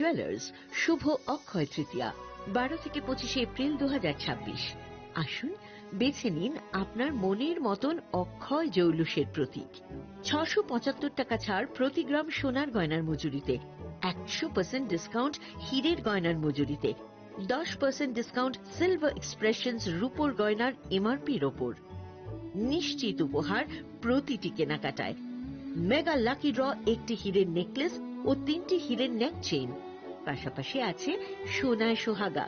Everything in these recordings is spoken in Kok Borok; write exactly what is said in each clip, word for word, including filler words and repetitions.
জুয়েলার্স, শুভ অক্ষয় তৃতীয়া, বারো থেকে পঁচিশে এপ্রিল দু হাজার ছাব্বিশ। আসুন, বেছে নিন আপনার মনের মতন অক্ষয় জৌলুসের প্রতীক। ছশো পঁচাত্তর টাকা ছাড় প্রতি গ্রাম সোনার গয়নার মজুরিতে, একশো পার্সেন্ট ডিসকাউন্ট হীরের গয়নার মজুরিতে, দশ পার্সেন্ট ডিসকাউন্ট সিলভার এক্সপ্রেশনস রূপোর গয়নার এমআরপির ওপর। নিশ্চিত উপহার প্রতিটি কেনাকাটায়। মেগা লাকি ড্র, একটি হীরের নেকলেস ও তিনটি হীরের নেক চেইন। পাশাপাশি আছে সোনায় সোহাগা,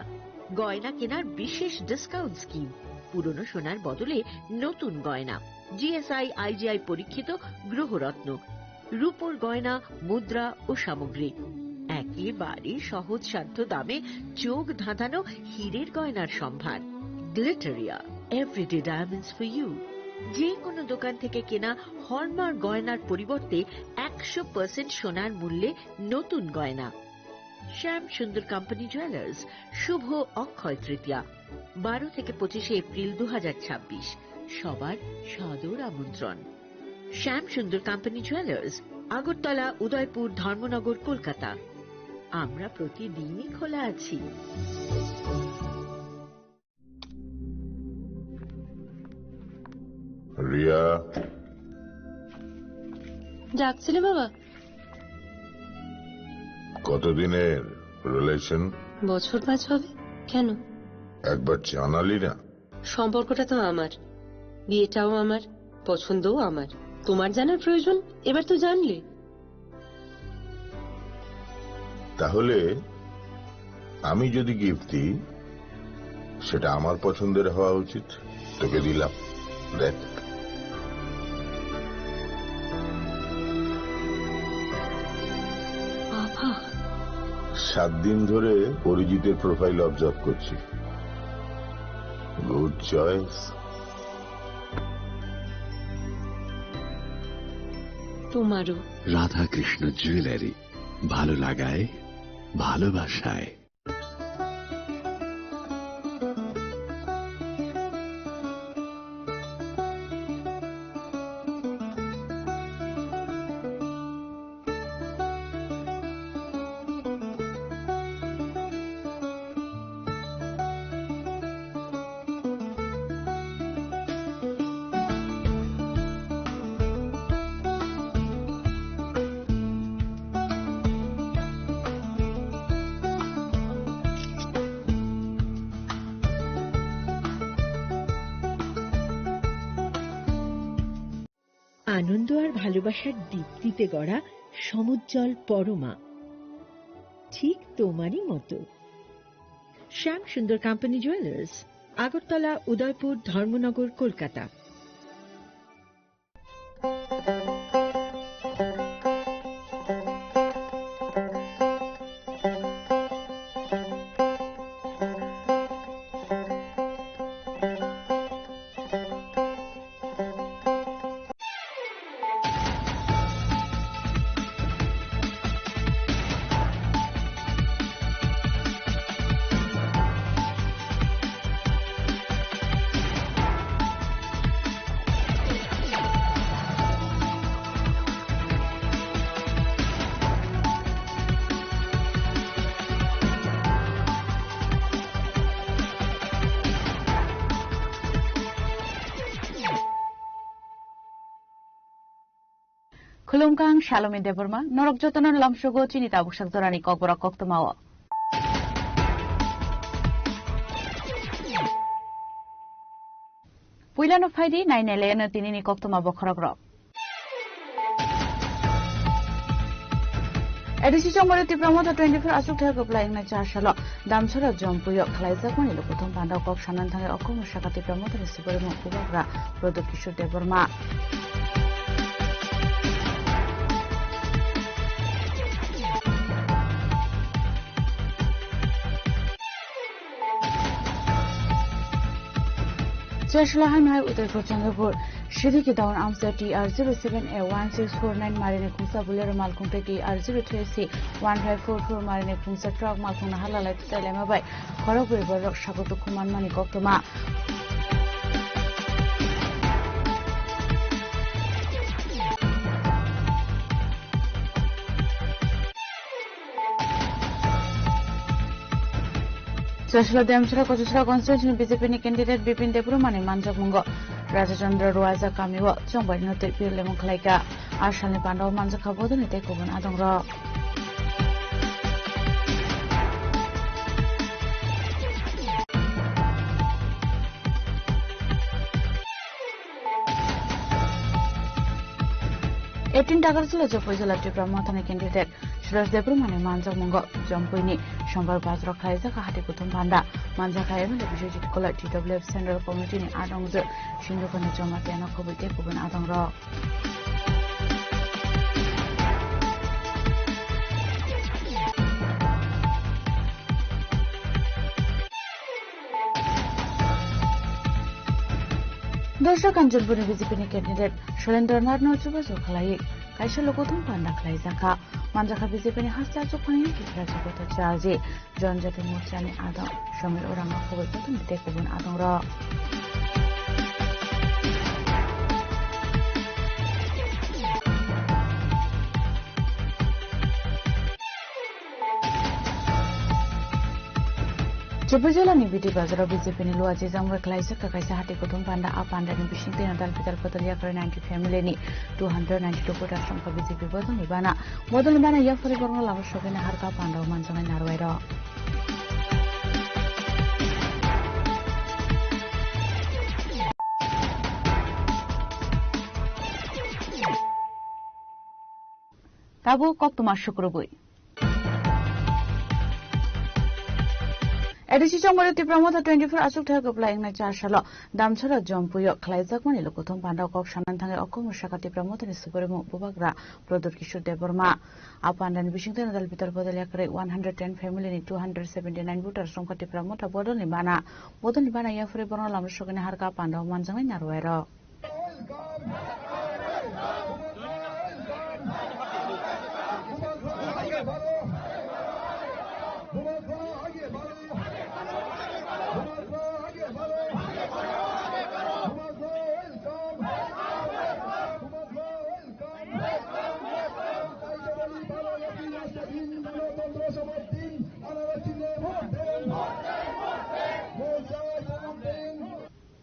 গয়না কেনার বিশেষ ডিসকাউন্ট স্কিম, পুরনো সোনার বদলে নতুন গয়না, জিএসআই আইজিআই পরীক্ষিত গ্রহরত্ন, রূপোর গয়না, মুদ্রা ও সামগ্রী। একেবারে সহজসাধ্য দামে চোখ ধাঁধানো হীরের গয়নার সম্ভার। Glitteria, everyday diamonds for you. যে কোনো দোকান থেকে কেনা হলমার্ক গয়নার পরিবর্তে একশো পার্সেন্ট সোনার মূল্যে নতুন গয়না। শ্যাম সুন্দর কোম্পানি জুয়েলার্স, শুভ অক্ষয় তৃতীয়া, বারো থেকে পঁচিশে এপ্রিল দু হাজার ছাব্বিশ। সবার সাদর আমন্ত্রণ। শ্যাম সুন্দর কোম্পানি জুয়েলার্স, আগরতলা, উদয়পুর, ধর্মনগর, কলকাতা। আমরা প্রতিদিনই খোলা আছি। রিয়া। ডাকছিলে বাবা? কতদিনের রিলেশন? বছর পাঁচ হবে। কেন? একবার জানালি না। সম্পর্কটা তো আমার, বিয়েটাও আমার, পছন্দও আমার। তোমার জানার প্রয়োজন? এবার তো জানলে। তাহলে আমি যদি গিফট দিই, সেটা আমার পছন্দের হওয়া উচিত। তোকে দিলাম, দেখ। বাবা। সাত দিন ধরে অরিজিতের প্রোফাইল অবজার্ভ করছি। Good choice. তোমারও। রাধাকৃষ্ণ জুয়েলারি, ভালো লাগায়, ভালোবাসায়। আনন্দ আর ভালোবাসার দীপ্তিতে গড়া সমুজ্জ্বল পরমা, ঠিক তোমারই মতো। শ্যাম সুন্দর কোম্পানি জুয়েলার্স, আগরতলা, উদয়পুর, ধর্মনগর, Kolkata. Khulumkha, ang Salomi Debbarma, norok jotono lamsogo chini tabuk sak jorani kokborok koktwmao. Puilano phaidi nainai laiano tinini koktwma bokhorokrok. A D C chongmari Tipra Motha twenty-four achukthai kwplai wngnai char salo Damsara Jompuio khlaijakmani lukuthum panda kok sanani thangwi okhorno saka Tipra Mothani Supremo Bubagra Pradyot Kishore Debbarma. Chasla Hanhai Udaipur Changapur, Shiriki Down Amsa T R zero seven A one six four nine Marini Khungsa Bolero Malkhungte T R zero three C one five four four Marini Khungsa Truck Malkhungna Halalai Tutailema Bai, Khorok Bui Borok Sakutu Kuman Mani Koktoma. Chasla Demchara Kochasra constituency ni B J P ni candidate Bipin Debbarma ni manjakmungo Raja Chandra Ruaja kami o chongbai no tei pir lemung khlaika. Asalni pandao manjakha bodoni tei kubun adongrok. Eighteen Takarjala Jopoi Jala Tipra Mothani candidate Suraj Debbarmani manjakmungo Jompuini Sombar Bazaro khlaijak hati kuthum panda. Manjakha M L A Biswajit Kola, T W F Central Committee ni adongjwk Sindhu Khani Jamatia no khobwi tei kubun adongrok. Dosra Kanchanpurni B J P ni candidate Sholendra Nath no chubachu khlaiwi kaisa lokothum panda khlaijakha. Manjakha B J P ni haste achukphangni Tipra Jagata Charji Janjati Morcha ni adong Somir Orang no khobwi kothom tei kubun adongrok. Jopoi Jala ni B D Bazar o B J P ni luachi jangbai khlaijak kaisa hati kuthum panda. A panda ni bising twi dal pitar bodol yakrai ninety family ni two hundred ninety two voters songkha B J P bodol ni bana. Bodol ni bana yaphari borno lama sogwi naharkha panda o manjaknai narwai rok. Tabuk koktwma sukrubwi. A D C Chongmari Tipra Motha twenty-four achukthai kwplai wngnai char salo Damchara Jompuio khlaijakmani lokothum panda kok sanani thangwi okomo saka Tipra Mothani Supremo Bubagra Pradyut Kishore Debbarma. A pandani bisingtwi dal pitar bodol yakrai one hundred ten family ni two hundred seventy nine voters songkha Tipra Motha bodolni bana. Bodolni bana yaphari borno lama sogwi naharkha panda o manjaknai narwai rok.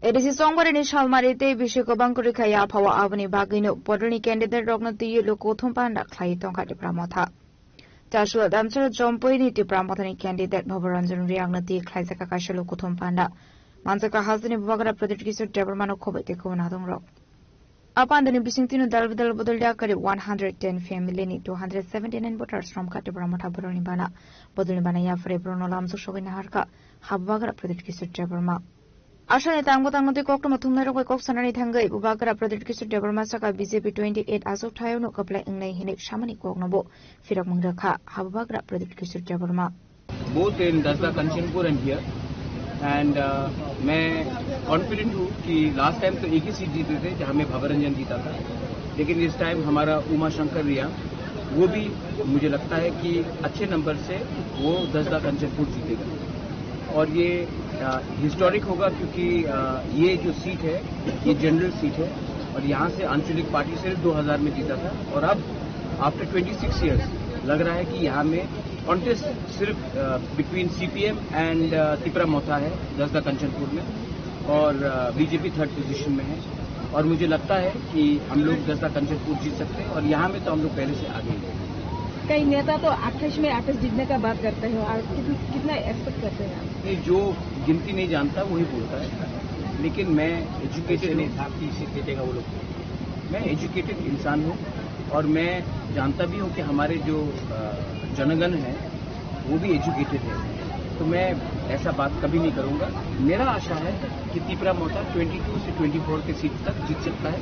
A D C Chongmari ni salmari tei bisi kwbang kwrwi khai aphao aboni bagwino bodolni candidate rokno twiwi lokothum panda khlaiwi tongkha Tipra Motha. Chaslo Damchara Jompuini Tipra Mothani candidate Bhabaranjan Reangno twi khlaijak kaisa lokothum panda. Manjakha hasteni Bubagra Pradyut Kishore Debbarmano khobwi tei kubun adongrok. A pandani bisingtwino dal bidal bodol yakari one hundred ten family ni two hundred seventy nine voters romkha Tipra Motha bodolni bana. Bodolni bana yaphari borokno lamjak sogwi naharkha ha Bubagra Pradyut Kishore Debbarma. Asani tangbo tangno tei koktwma thumnairok bai kok sanani thangwi Bubagra Pradyut Kishore Debbarma saka B J P twenty eight achukthai no kwplai wngnai hinwi samani kokno bo phirokmung rwkha ha Bubagra Pradyut Kishore Debbarma. Both in Dasda Kanchanpur and here. And uh, मैं कॉन्फिडेंट हूँ कि last time तो एक ही सीट जीते थे जहाँ में भावरंजन जीता था, लेकिन इस टाइम हमारा उमा शंकर रिया, वो भी मुझे लगता है कि अच्छे नंबर से वो दसदा कंचनपुर जीतेगा। और ये हिस्टोरिक होगा क्योंकि अ, ये जो सीट है, ये जनरल सीट है और यहाँ से आंचलिक पार्टी सिर्फ दो हज़ार में जीता था और अब आफ्टर ट्वेंटी सिक्स ईयर्स लग रहा है कि यहाँ में कॉन्टेस्ट सिर्फ बिटवीन सीपीएम एंड तिपरा मोथा है दसदा कंचनपुर में, और बीजेपी थर्ड पोजीशन में है। और मुझे लगता है कि हम लोग दसदा कंचनपुर जीत सकते हैं और यहाँ में तो हम लोग पहले से आगे ही हैं। कई नेता तो अट्ठाईस में अट्ठाईस जीतने का बात करते हैं, और कित-, कितना एक्सपेक्ट करते हैं आप? नहीं, जो गिनती नहीं जानता वही बोलता है, लेकिन मैं एजुकेटेड नहीं हूँ। था कि सीट जीतेगा वो लोग। मैं एजुकेटेड इंसान हूँ और मैं जानता भी हूँ कि हमारे जो अ, जनगण है वो भी एजुकेटेड है, तो मैं ऐसा बात कभी नहीं करूँगा। मेरा आशा है कि तिपरा मोथा ट्वेंटी टू से ट्वेंटी फ़ोर के सीट तक जीत सकता है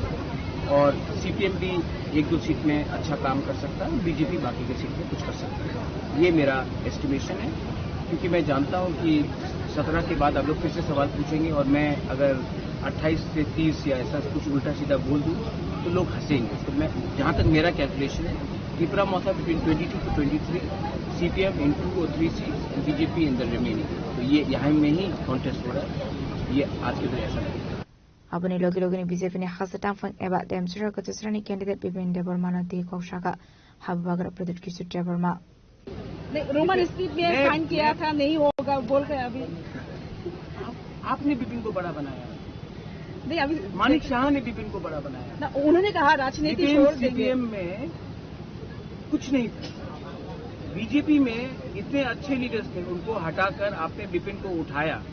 और सीपीएम भी एक दो सीट में अच्छा काम कर सकता है, बीजेपी बाकी के सीट में कुछ कर सकता है। ये मेरा एस्टिमेशन है, क्योंकि मैं जानता हूँ कि सत्रह के बाद आप लोग फिर से सवाल पूछेंगे और मैं अगर अट्ठाईस से तीस या ऐसा कुछ उल्टा सीधा बोल दूँ तो लोग हंसेंगे। तो मैं, जहाँ तक मेरा कैलकुलेशन है, Tipra Motha between twenty two to twenty three, CPM in two और three seats and BJP in the remaining. तो ये यहाँ में ही कॉन्टेस्ट हो रहा है, ये आज के दिन ऐसा लगेगा। Aboni logi logi ni B J P ni hasta tangphang eba Demchara Kochasrani candidate Bipin Debbarma no twi kok saka ha Bubagra Pradyut Kishore Debbarma. नहीं, रोमन स्क्रिप्ट में साइन किया था, नहीं हो बोल रहे हैं अभी। आप, आपने विपिन को बड़ा बनाया। नहीं, अभी मानिक शाह ने विपिन को बड़ा बनाया। ना, उन्होंने कहा राजनीति विपिन छोड़ देंगे। सीपीएम में कुछ नहीं था। बीजेपी में इतने अच्छे लीडर्स थे, उनको हटाकर आपने विपिन को उठाया।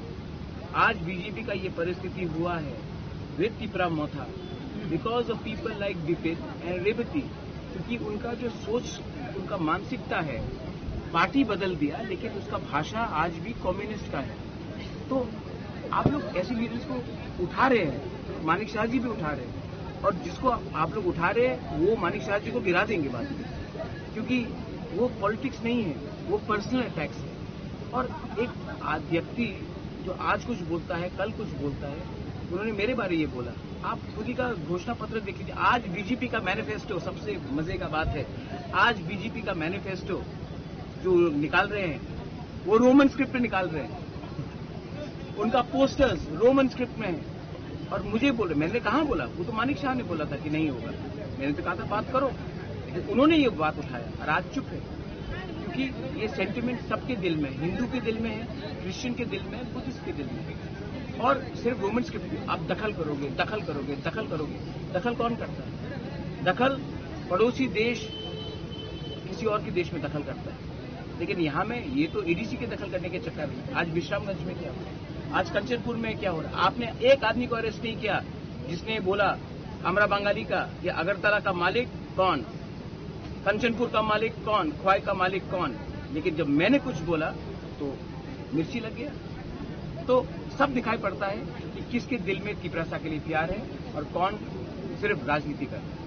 आज बीजेपी का ये परिस्थिति हुआ है with Tipra Motha, because of people like Bipin and Revati, क्योंकि उनका जो सोच, उनका मानसिकता है, पार्टी बदल दिया, लेकिन उसका भाषा आज भी कम्युनिस्ट का है। तो आप लोग ऐसे लीडर्स को उठा रहे हैं, मानिक शाह जी भी उठा रहे हैं, और जिसको आप लोग उठा रहे हैं, वो मानिक शाह जी को गिरा देंगे बाद में, क्योंकि वो पॉलिटिक्स नहीं है, वो पर्सनल अटैक्स है। और एक आद-, व्यक्ति जो आज कुछ बोलता है, कल कुछ बोलता है, उन्होंने मेरे बारे ये बोला। आप खुद ही का घोषणा पत्र देख लीजिए। आज बीजेपी का मैनिफेस्टो, सबसे मजे का बात है, आज बीजेपी का मैनिफेस्टो जो निकाल रहे हैं, वो रोमन स्क्रिप्ट में निकाल रहे हैं। उनका पोस्टर्स रोमन स्क्रिप्ट में है। और मुझे बोल रहे, मैंने कहाँ बोला? वो तो मानिक शाह ने बोला था कि नहीं होगा। मैंने तो कहा था, "बात करो।" लेकिन उन्होंने ये बात उठाया और आज चुप है, क्योंकि ये सेंटिमेंट सबके दिल में है, हिंदू के दिल में है, क्रिश्चियन के दिल में है, बुद्धिस्ट के दिल में है। और सिर्फ रोमन स्क्रिप्ट में आप दखल करोगे, दखल करोगे, दखल करोगे। दखल कौन करता है? दखल पड़ोसी देश किसी और के देश में दखल करता है। लेकिन यहाँ में ये तो एडीसी के दखल करने के चक्कर में। आज विश्रामगंज में क्या हो रहा है, आज कंचनपुर में क्या हो रहा है, आपने एक आदमी को अरेस्ट नहीं किया जिसने बोला, "हमरा बंगाली का, ये अगरतला का मालिक कौन, कंचनपुर का मालिक कौन, ख्वाई का मालिक कौन?" लेकिन जब मैंने कुछ बोला तो मिर्ची लग गया। तो सब दिखाई पड़ता है कि किसके दिल में तिपरासा के लिए प्यार है और कौन सिर्फ राजनीति कर रहा है।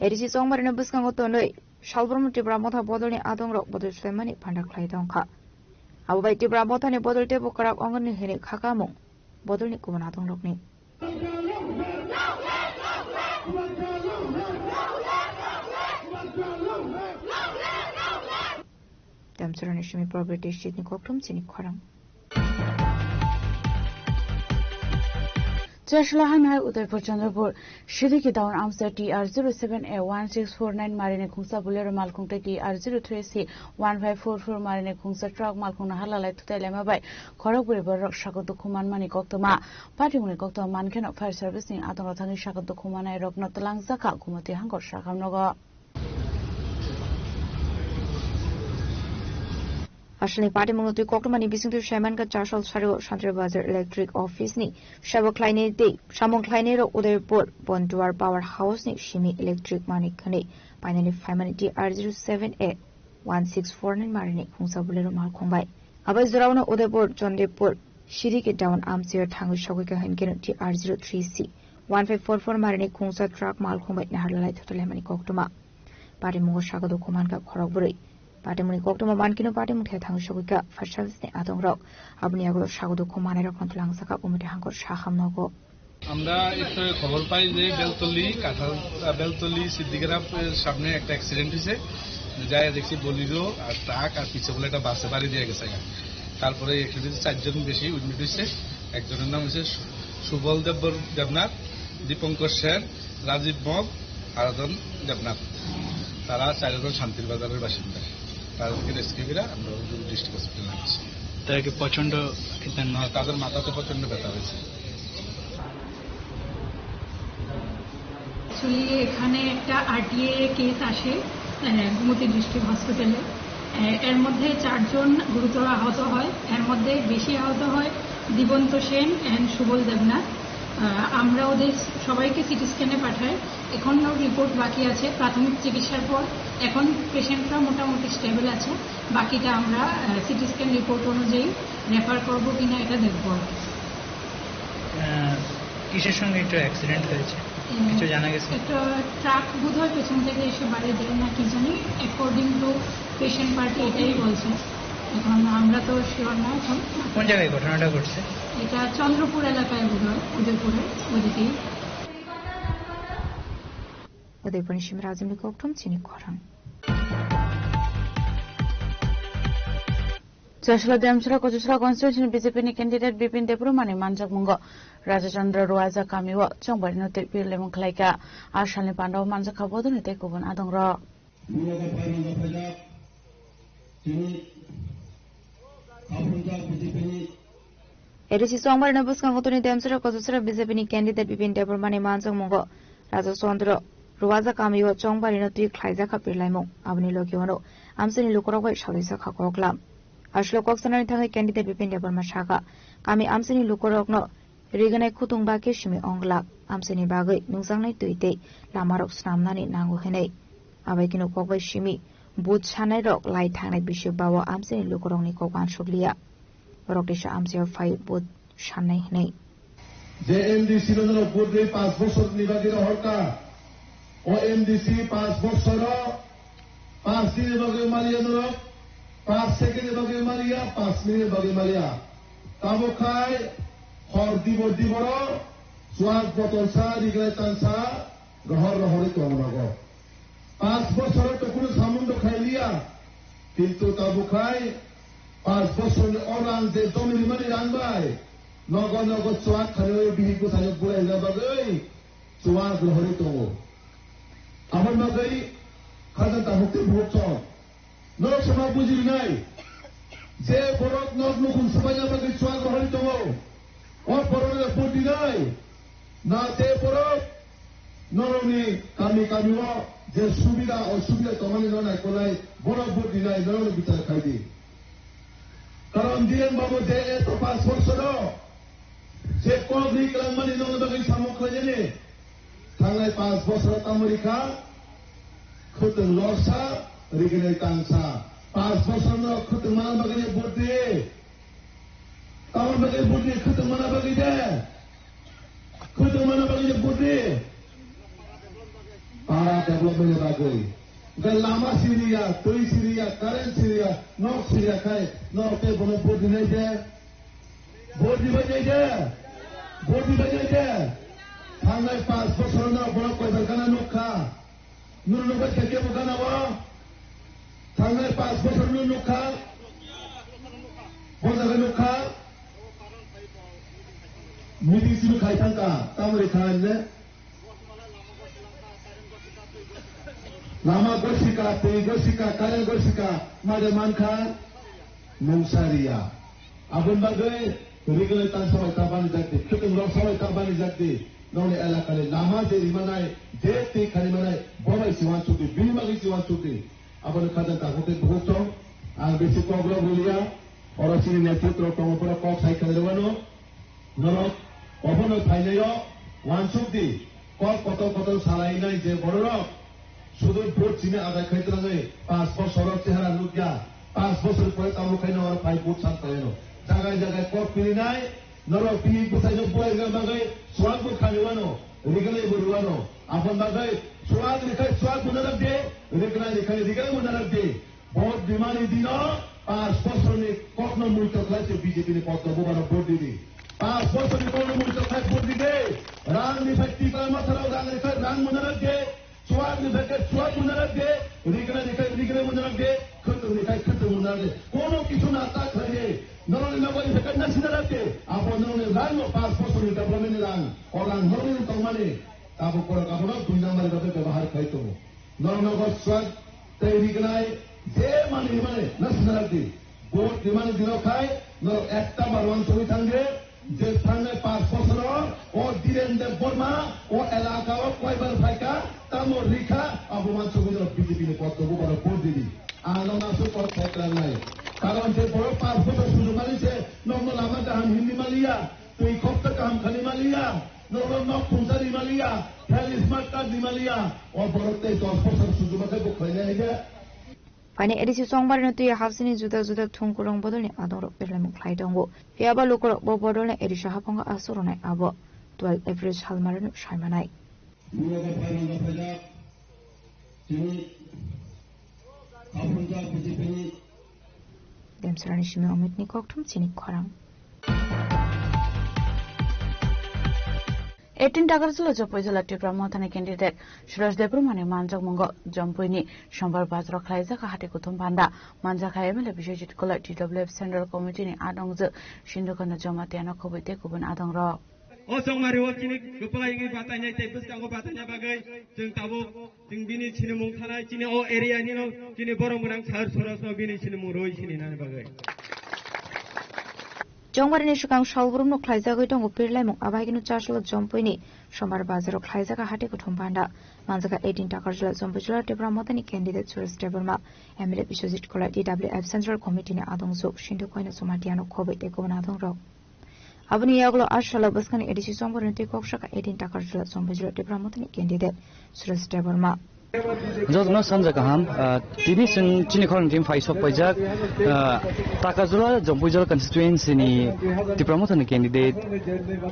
Adisi chongmarino bwskango tonwi Salbrum Tipra Motha bodolni adongrok bodol swlaimani phanda khlai tongkha. Abo bai Tipra Mothani bodol teibo kwrak ongni hwnwi khakamung bodolni kubun adongrokni. Tamsarani simi Progress District ni kokthum chini khorang. Chasla hamhai Udaipur Chandrapur, Shiriki Down Amsa T R zero seven A one six four nine marini khungsa Bolero malkhung tei T R zero three C one five four four marini khungsa truck malkhung no halalai thutai lema bai khorok bwrwi borok sakho dukhu manmani koktwma. Patimungni koktwma mankheno fire service ni adongo thangwi sakho dukhu manai rokno twlangjakha Gumoti hangkor sakhamnogo. Aswlni patimungno twi koktwmani bisingtwi saimankha Chasol sario Santri Bazar Electric Office ni sabo khlainai tei samung khlainairok Udaipur Bonduar Power House ni simi electric manik hwnwi painani phaimani T R zero seven A one six four nine marini khungsa Bolero malkhung bai. Abai joraono Udaipur, Chandipur, Shiriki Down Amchio thangwi sogwikha hinkhe T R zero three C one five four four marini khungsa truck malkhung bai naharlalai thutulaimani koktwma. Patimungo sakho dukhu mankha khorok bwrwi. Patimungni koktwma mankino patimung thai thangwi sogwikha fire service ni adongrok. Aboni yagulo sakho dukhu manairokno twlangjakha Umiti hangkor sahamnogo. আমরা একটু খবর পাই যে বেলতলি কাঁঠাল, আহ, বেলতলি সিদ্দিকেরা, আহ, সামনে একটা অ্যাক্সিডেন্ট হয়েছে। যাই দেখছি বলিরো আর ট্রাক আর পিছে বলে একটা বাসে বাড়ি দিয়ে গেছে। তারপরে এখানে চারজন বেশি উইন্ডেড হয়েছে। একজনের নাম হচ্ছে সু-, সুবল দেবর-, দেবনাথ, দীপঙ্কর সেন, রাজীব মগ, আরাধন দেবনাথ। তারা চারজন শান্তির বাজারের বাসিন্দা। তাদেরকে রেস্কিউ করে আমরা ডিস্ট্রিক্ট হসপিটালে আনছি। তারা কি প্রচণ্ড না, তাদের মাথাতে প্রচণ্ড ব্যথা হয়েছে। অ্যাকচুয়ালি এখানে একটা আরটিএ কেস আসে, আহ, গোমতী ডিস্ট্রিক্ট হসপিটালে। আহ, এর মধ্যে চারজন গুরুতর আহত হয়, এর মধ্যে বেশি আহত হয় দিগন্ত সেন অ্যান্ড সুবল দেবনাথ। আহ, আমরা ওদের সবাইকে সিটি স্ক্যানে পাঠাই। এখনও রিপোর্ট বাকি আছে। প্রাথমিক চিকিৎসার পর এখন পেশেন্টরা মোটামুটি স্টেবল আছে, বাকিটা আমরা, আহ, সিটি স্ক্যান রিপোর্ট অনুযায়ী রেফার করবো কিনা এটা দেখবো আর কি। আহ, কিসের সঙ্গে এটা অ্যাক্সিডেন্ট হয়েছে? উম, কিছু জানা গেছে? একটা ট্রাক বোধহয় পেছন থেকে এসে বাড়ি দেয় না কি জানি, অ্যাকর্ডিং টু পেশেন্ট পার্টি এটাই বলছে। এখন আমরা তো শিওর না এখন। কোন জায়গায় ঘটনাটা ঘটছে? এটা চন্দ্রপুর এলাকায় বোধহয়, উদয়পুরে, ওদিকেই। Udaipur ni Simrajini Kokthum chini khorang. Chasla Demchara Kochusra constituency ni B J P ni candidate Bipin Debbarma ni manjakmungo Raja Chandra Ruaja kamio chongbarino tei pirlemung khlaika. A salni pandao manjakha bodolni tei kubun adongrok. A D C chongbarino bwskango tini Demchara Kochusra B J P ni candidate Bipin Debbarma ni manjakmungo Raja Chandra Ruaja kamio chongbarino twi khlaijakha pirlaimung. Aboni logi uano amchaini lukurok bai saluijak kha koklam. Aswk kok sanani thangwi candidate Bipin Debbarma sakha, kami amchaini lukurokno riganai khutung ba khe simi onglak, amchaini bagwi nungjaknai twi tei lamarok swnamnani nango hinwi. Abai kheno kokbai simi vote sanairok lai thangnai bisi bao amchaini lukurokni kok uansuk liya. Borok teisa amchaio phai vote sannai hinwi. Je M D C no norok vote rwi panch bochor ni bagwi rohorkha. O M D C panch bochor o panch din ni bagwi maliya norok, panch second ni bagwi maliya, panch minute ni bagwi maliya. Tamo khai hor dibor dibor o chuak botol sa, rignai tan sa, rohor rohorwi tongo nogo. Panch bochor o to kunu samung do khai liya, kintu tamo khai panch bochor ni o rang je domi rimani rang bai nogo nogo chuak khanwi bihik bwsai no bulai na bagwi chuak rohorwi tongo. Aboni bagwi khajang tabuk tei buhuk chong. Norok sama buji rinai, je borok nok nukhung swbaina bagwi chuak rohorwi tongo, o borokno vote rinai. Na je borok norokni kami kami o je subida osubida tongmani no naikolnai, borok vote rinai, norokno bichar khai di. Karon Dhiren Babu je eto panch bochor o je kok ri kwlangmani nokni bagwi samung khlainani, thangnai panch bochor o tamo rikha, khwtwng lorsa, rignai tansa. Panch bochor no khwtwng mana bagwi vote di. Tamo bagwi vote di, khwtwng mana bagwi de. Khwtwng mana bagwi de vote di. Para development ni bagwi. Ga lama siriya, twi siriya, current siriya, nok siriya khai, norok tei bono vote rinai de. Vote ribai nai de? Vote ribai nai de? Thangnai panch bochor no borok koibar gana nukha. Nunu nukbai khe kebo gana o? Thangnai panch bochor no nukha. Bo jaga nukha. Meeting simi khai thangkha. Tamoni kha ne? Lama gosika, twi gosika, current gosika, made mankha, mungsa riya. Aboni bagwi rignai tan sabai ta bani jakdi, khwtwng rok sabai ta bani jakdi, nokni elakani lama je rimanai, je twi khanimanai, bobai si uansukdi, bini bagwi si uansukdi. Aboni khajang tabuk tei buhuk chong, ang bisi kok rok rwliya, oro chini netritro tongo, borok kok sai khlai rwano. Norok obono phainaio uansuk di, kok kotor kotor salainai je bororok sudu vote sini adai khai twlangwi panch bochor o chehara nukya, panch bochor pore tamo khai norok phai vote san khlaino. Jagai jagai kok pirinai, norok pini bwsaino buai wngna bagwi chuak bo khani wano, rignai bo rwano. Aboni bagwi chuak rikhai chuak bo narak di, rignai rikhai rignai bo narak di. Vote rimani dino panch bochorni kokno muito khlai se B J P ni poddo bubano vote ridi. Panch bochorni kokno muito khlai vote ridi. Rang ni phai tipra matharo rang ni phai rang muna radi. Chuak ni phai chuak muna radi. Rigna ni phai rigna muna radi. Khwtwng ni phai khwtwng muna radi. Kono kisu na ta khlai. Norokni nokni phai na sina radi. Abo norokni rang no panch bochorni development ni rang. O rang norokni tongmani. Tabuk borok abono dui number ni bagwi bebohar khlai tongo. Norok nogo swk tei rignai je mani himani na sinarok di. Vote rimani dino khai norok ekta bar uansugwi thang di je thangnai panch bochoro o Dhiren Debbarma o elaka o koibar phaikha, tamo rikha, abo uansugwi norok B J P ni poddo bubano vote ridi. Ang nokno aswk kok sai kwlangnai. Karon je borok panch bochor sujumani se nokno lama kaham hinwi maliya, twi khopta kaham khani maliya, nokno nok khumsa ri maliya, health smart card ri maliya, o borok tei dos bochor sujuma khe bo khlainai hai khe. Phaini A D C chongbarino twi hapsini juda juda thungkurung bodolni adongrok pirlaimung khlai tongo. Phiyaba lukurok bo bodolni A D C haphango aswk rwnai abo twelve April salmarino saimanai. Nungno phairang phaijak, chini khaphrungjak B J P ni James Rani simi Omitni kokthum chini khorang. Eighteen Takarjala Jompui jila Tipra Mothani candidate Suresh Debbarmani manjakmungo Jompuini Sombar Bazaro khlaijak hati kuthum panda manjakha M L A Biswajit Koloi T W F Central Committee ni adongjwk Sindhu Khanda Jamatia no khobwi tei kubun adongrok. O chongmari o chini kwplai wngwi batainai tei bwskango bataina bagwi chwng tabuk chwng bini sinimung thanai chini o area nino chini borok gwnang sar sorosno bini sinimung rwi sininani bagwi. Chongmari ni swkang salbrumno khlaijagwi tongo pirlaimung abaikino chaslo Jompuini Sombar Bazaro khlaijak hati kuthum panda manjaka eighteen Takarjala Jompui jila Tipra Mothani candidate Suresh Debbarma, M L A Biswajit Koloi T W F Central Committee ni adongjwk Sindhu Khanda Jamatia no khobwi tei kubun adongrok. Aboni yagulo a salo bwskangni A D C chongmari tei kok saka eighteen Takarjala Jompui jila Tipra Mothani candidate Suresh Debbarma. Jotno sanja kaham, ah, tini chwng chini khorang team phai sok paijak, ah, Takarjala Jompui jila constituency ni Tipra Mothani candidate,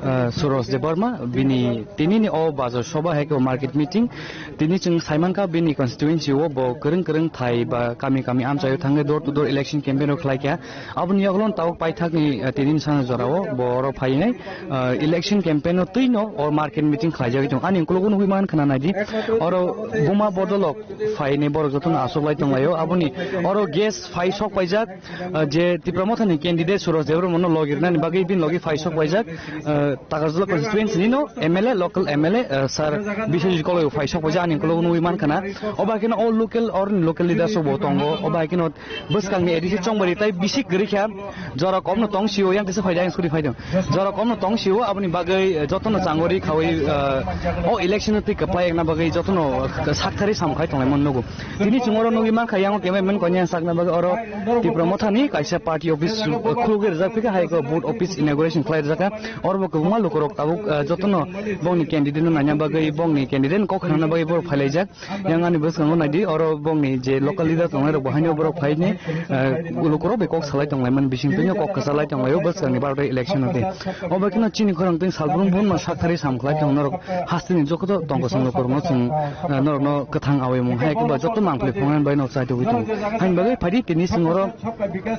ah, Suresh Debbarma, bini tini ni o bazar soba hai ko market meeting, tini chwng saimankha bini constituency o bo kwrwng kwrwng thai ba kami kami amchaio thangwi door to door election campaign rok khlaikha. Aboni yagulo tabuk paithakni, eh, tini sana jorao bo oro phainai, eh, election campaign no twino o market meeting khlaijagwi tongo. Ani ukulukgo nugwi mankha na naidi, oro buma bodolok phainai borok jotono asoklai tonglaio. Aboni oro gas phai sok paijak, eh, je Tipra Mothani candidate Suresh Debbarma no logi rwnani bagwi bini logi phai sok paijak, eh, Takarjala constituency nino M L A, local M L A, eh, sir Biswajit Koloi phai sok paijak ani ukulukgo nugwi mankha na. Obo hai kheno o local, oroni local leaders rok bo tongo. Obo hai kheno bwskangni A D C chongmari tai bisi kwrwi kha, jora komno tong sio, yang kisa phaidi ang suri phaidi. Jora komno tong sio, aboni bagwi, eh, jotono changori khawi, eh, o election twi kwplai ekna bagwi jotono, eh, sakthari sam khai tonglai man nugo. Tini chwng oro nugwi mankha, yang o cameraman konya sakna bagwi oro Tipra Mothani kaisa party office, eh, khulugwi rijak phika hai ko booth office inauguration khlai rijak kha. Oro bo kwbangma lukurok tabuk, eh, jotono bongni candidate no naina bagwi, bongni candidate kok khnana bagwi borok phailaijak. Yang ani bwskango naidi, oro bongni je local leader tongnai rok bo haino borok phaini, eh, lukurok bai kok salai tonglaimani bising twi kok kwchalai tonglaio bwskangni baro election o tei. Obo kheno chini khorang twi salbrum bun ma sakthari sam khlai tong norok hasteni jokoto tongkosong lukurokno chwng, eh, norokno kwthang awi mung hai kiba joto mangpili phungnani bai no chai togwi tongo. Hain bagwi phaidi tini chwng oro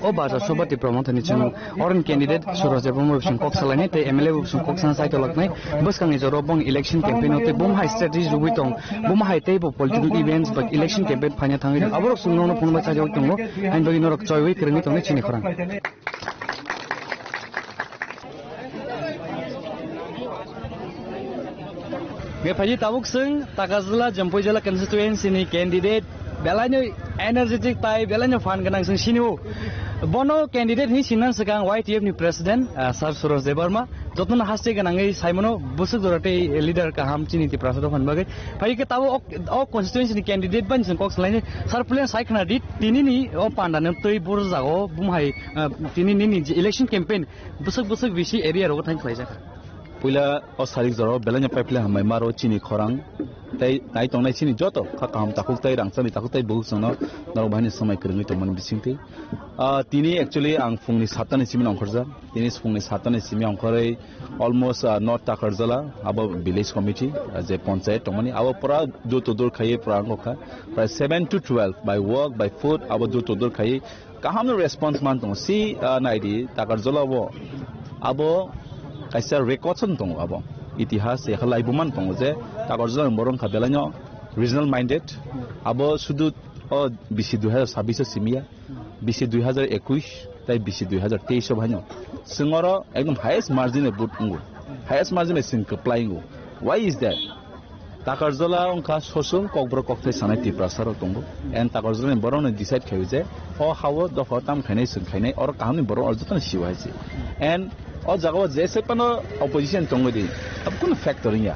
o baja soba Tipra Mothani chwng Oroni candidate Suresh Debbarma bo bising kok salainai tei M L A bo bising kok sana chai tolaknai. Bwskangni jora bong election campaign o tei bum hai strategy rwui tong, bum hai tei bo political events ba election campaign phaina thangwi tong. Aborok chwng nono phone bai chajagwi tongo. Hain bagwi norok choiwi kwrwngwi tongnai chini khorang. Bephaji tabuk chwng Takarjala Jampui jala constituency ni candidate Belaino energetic tai belaino phan gwnang chwng sinio. Bono candidate hinwi sinna swkang Y T F ni president, ah, Sir Suresh Debbarma. Jotono haste gwnangwi saimano bwswk jora tei leader kaham chini Tiprasa dophani bagwi. Phai khe tabuk o, o constituency ni candidate bai chwng kok salaini. Sir, puila sai khna di, tini ni o panda no twi boro jago bumhai, ah, tini nini je election campaign bwswk bwswk bisi area rogo thang khlaijak. Puila o sarik jorao belai no pipeline hambai maro chini khorang tei nai tongnai chini joto kha kaham takhuk tei rangchakni takhuk tei bukhuk chwngno norok bahai ni swmai kwrwngwi tongmani bisingtwi. Ah, tini actually ang phungni satta ni simi ongkhorjak. Tini phungni satta ni simi ongkhorwi almost, ah, North Takarjala abo village committee, ah, je ponchayat tongmani abo pura door to door khaiwi pura wngkha. Prai seven to twelve by walk, by foot abo door to door khaiwi kaham no response man tongo. Si, ah, naidi Takarjala bo abo kaisa record se tongo abo. Itihas se khalai bo man tongo je Takarjala ni borok wngkha belai no regional minded. Abo sudu o bisi dui hazar sabbish o simiya, bisi dui hazar ekush tai bisi dui hazar teis o bhaino. Singoro ekdom highest margin e vote wngo. Highest margin e sing kwplai wngo. Why is that? Takarjala wngkha sosong kokborok kokthai sanai Tiprasa rok tongo. And Takarjala ni borok no decide khaio je o hao dopha tam khainai swng khainai oro kaham ni borok oro jotono siwa hai se. And o jaga o je se pano opposition tongwi di, abo kunu factor wngya.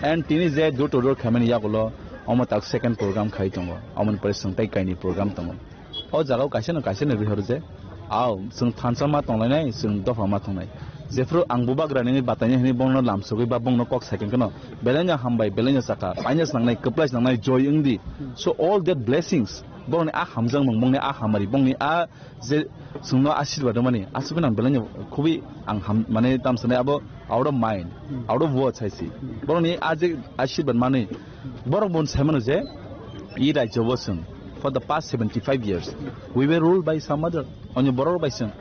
And tini je door to door khaimani yagulo omo tak second program khai tongo, omo ni pore swng tai kaini program tongo. O jaga o kaisa no kaisa no rihoro je, ao, chwng thansa ma tonglainai, chwng dopha ma tongnai. Jephru ang bubagra nini bataini hwnwi bongno lamsogwi ba bongno kok saikhe kheno, belai no hambai, belai no chakha, paina swnangnai, kwplai swnangnai, joy wngdi. So all that blessings, borokni a hamjakmung, bongni a hamari, bongni a je chwngno asirwad rwmani, aswk phano ang belai no khubui ang ham, mane, tamsanai abo out of mind, out of words hai se. Borokni a je asirwad manwi, borok bo saimano je, i rajyo bo chwng, for the past seventy five years, we were ruled by some other, Ani borok bai chwng.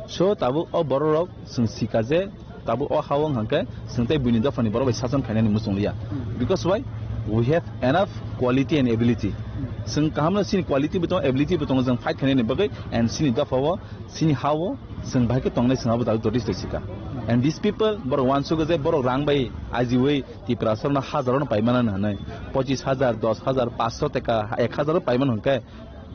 So, tabuk o borok rok chwng sika je, tabuk o ha-o wng hangkhe chwng tei buini dophani borok bai sason khainani muchung liya. Hmm. Because why? We have enough quality and ability. Hmm. Chwng kaham no chini quality bo tongo, ability bo tongo, chwng fight khainani bagwi, and chini dopha-o, chini ha-o, chwng bahai khe tongnai chwng abo tabuk jotoi se sika. Hmm. And these people, borok uansukgo je borok rang bai ajiui Tiprasa no hajar no paimana hinwi, pochis hajar, dos hajar, panchsho teka, ek hajar o paimana hwnkhe,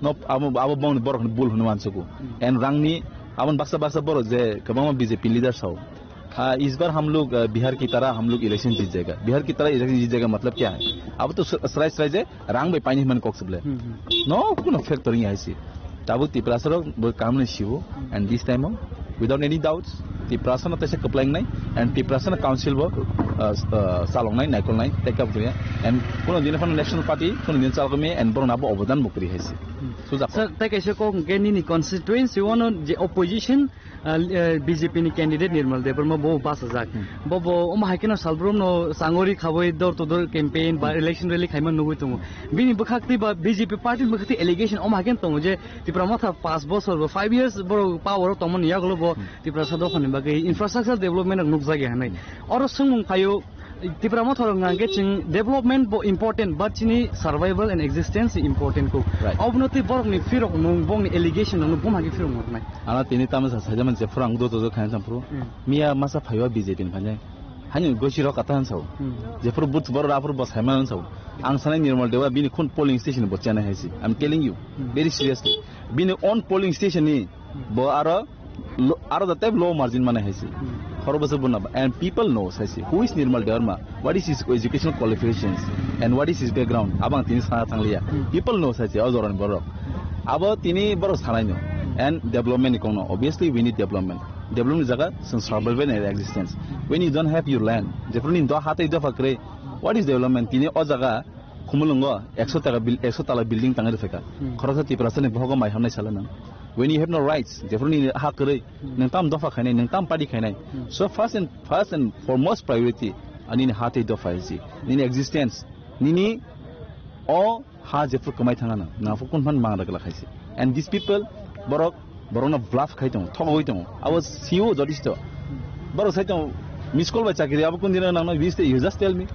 no, abo, abo bongni borokni bul hwnwi uansugo. Hmm. And rangni, aboni baksa baksa borok je kwbangma B J P leader sao. Ah, is bar hum log, ah, Bihar ki tarah hum log election jeet jayega. Bihar ki tarah election jeet jayega matlab kya hai? Abo to srai srai je rang bai paini hwnmani kok se ble. Hmm, hmm. No, kuno factor ni hai se. Tabuk Tiprasa rok bo kaham ni sibo, hmm, and this time o, without any doubts, Tiprasa no taisa kwplai wngnai, and Tiprasa no council bo, uh, uh, chaloknai, naikolnai, take up khe, and kuno din phano national party, kuno din chalokmani, and borok nabo obodan bo kwrwi hai se. Hmm. Sujak. Sir, tei kaisa kok hwnkhe nini constituency o no je opposition, uh, uh, B J P ni candidate Nirmal Debbarma bo bachajak. Hmm. Bo, bo omo hai kheno salbrum no changori khawi door to door campaign ba, hmm, election rally khaima nugwi tongo. Bini bwkhak twi ba B J P party ni bwkhak twi allegation omo hai kheno tongo je Tipra Motha paanch bochor bo, five years borok power o tongmani yagulo bo, hmm, Tiprasa dophani bagwi infrastructure development rok nukjakya hinwi. Hmm. Oro swngmung phaio, Tipra Motha rok hwnkha khe chwng development bo important, but chini survival and existence important kho. Right. Obono twi borokni phirok mung, bongni allegation rokno buma khe phirok nuknai. Ano tini tamo sa sajama je phuru ang do do do khaina tong phuru. Hmm. Miya masa phaiwa B J P ni phai. Hani gosi rok kata han sao. Hmm. Je phuru but bor ra phuru bos hai man sao. Ang sanai Nirmal Debbarma bini khun polling station bo chana hai si. I'm telling you, hmm, very seriously. Bini own polling station ni bo aro lo-, aro the type low margin mane hai si. Hmm. Horo bosor buna ba. And people know hai si. Who is Nirmal Debbarma? What is his educational qualifications? And what is his background? Abang tini sana thangliya. Hmm. People know hai si. O jorani borok. Abo tini borok sanai no. And development ni kong no. Obviously, we need development. Development ni jaga, chwng survival and existence. When you don't have your land, jephru ni do hatai dopha kwrwi, what is development? Tini o jaga, Khumulwngo ekso taka bil-, ekso tala building tangwi rwphaikha. Hmm. Khoroksa Tiprasa ni bohogo mai hamnai sala nang. When you have no rights, jephru ni ha kwrwi, hmm, nwng tam dopha khainai, nwng tam party khainai. Hmm. So first and, first and foremost priority, ani ni ha tei dopha hai si. Nini existence, nini o ha jephru kwmai thanga nang, nang phu kun phan mang rwgwla khai si. And these people, borok, borokno bluff khai tongo, thogwi tongo. Abo siwo jotisto. Borok sai tongo, miss call bai chakiri, abo kun dino nangno, you just tell me.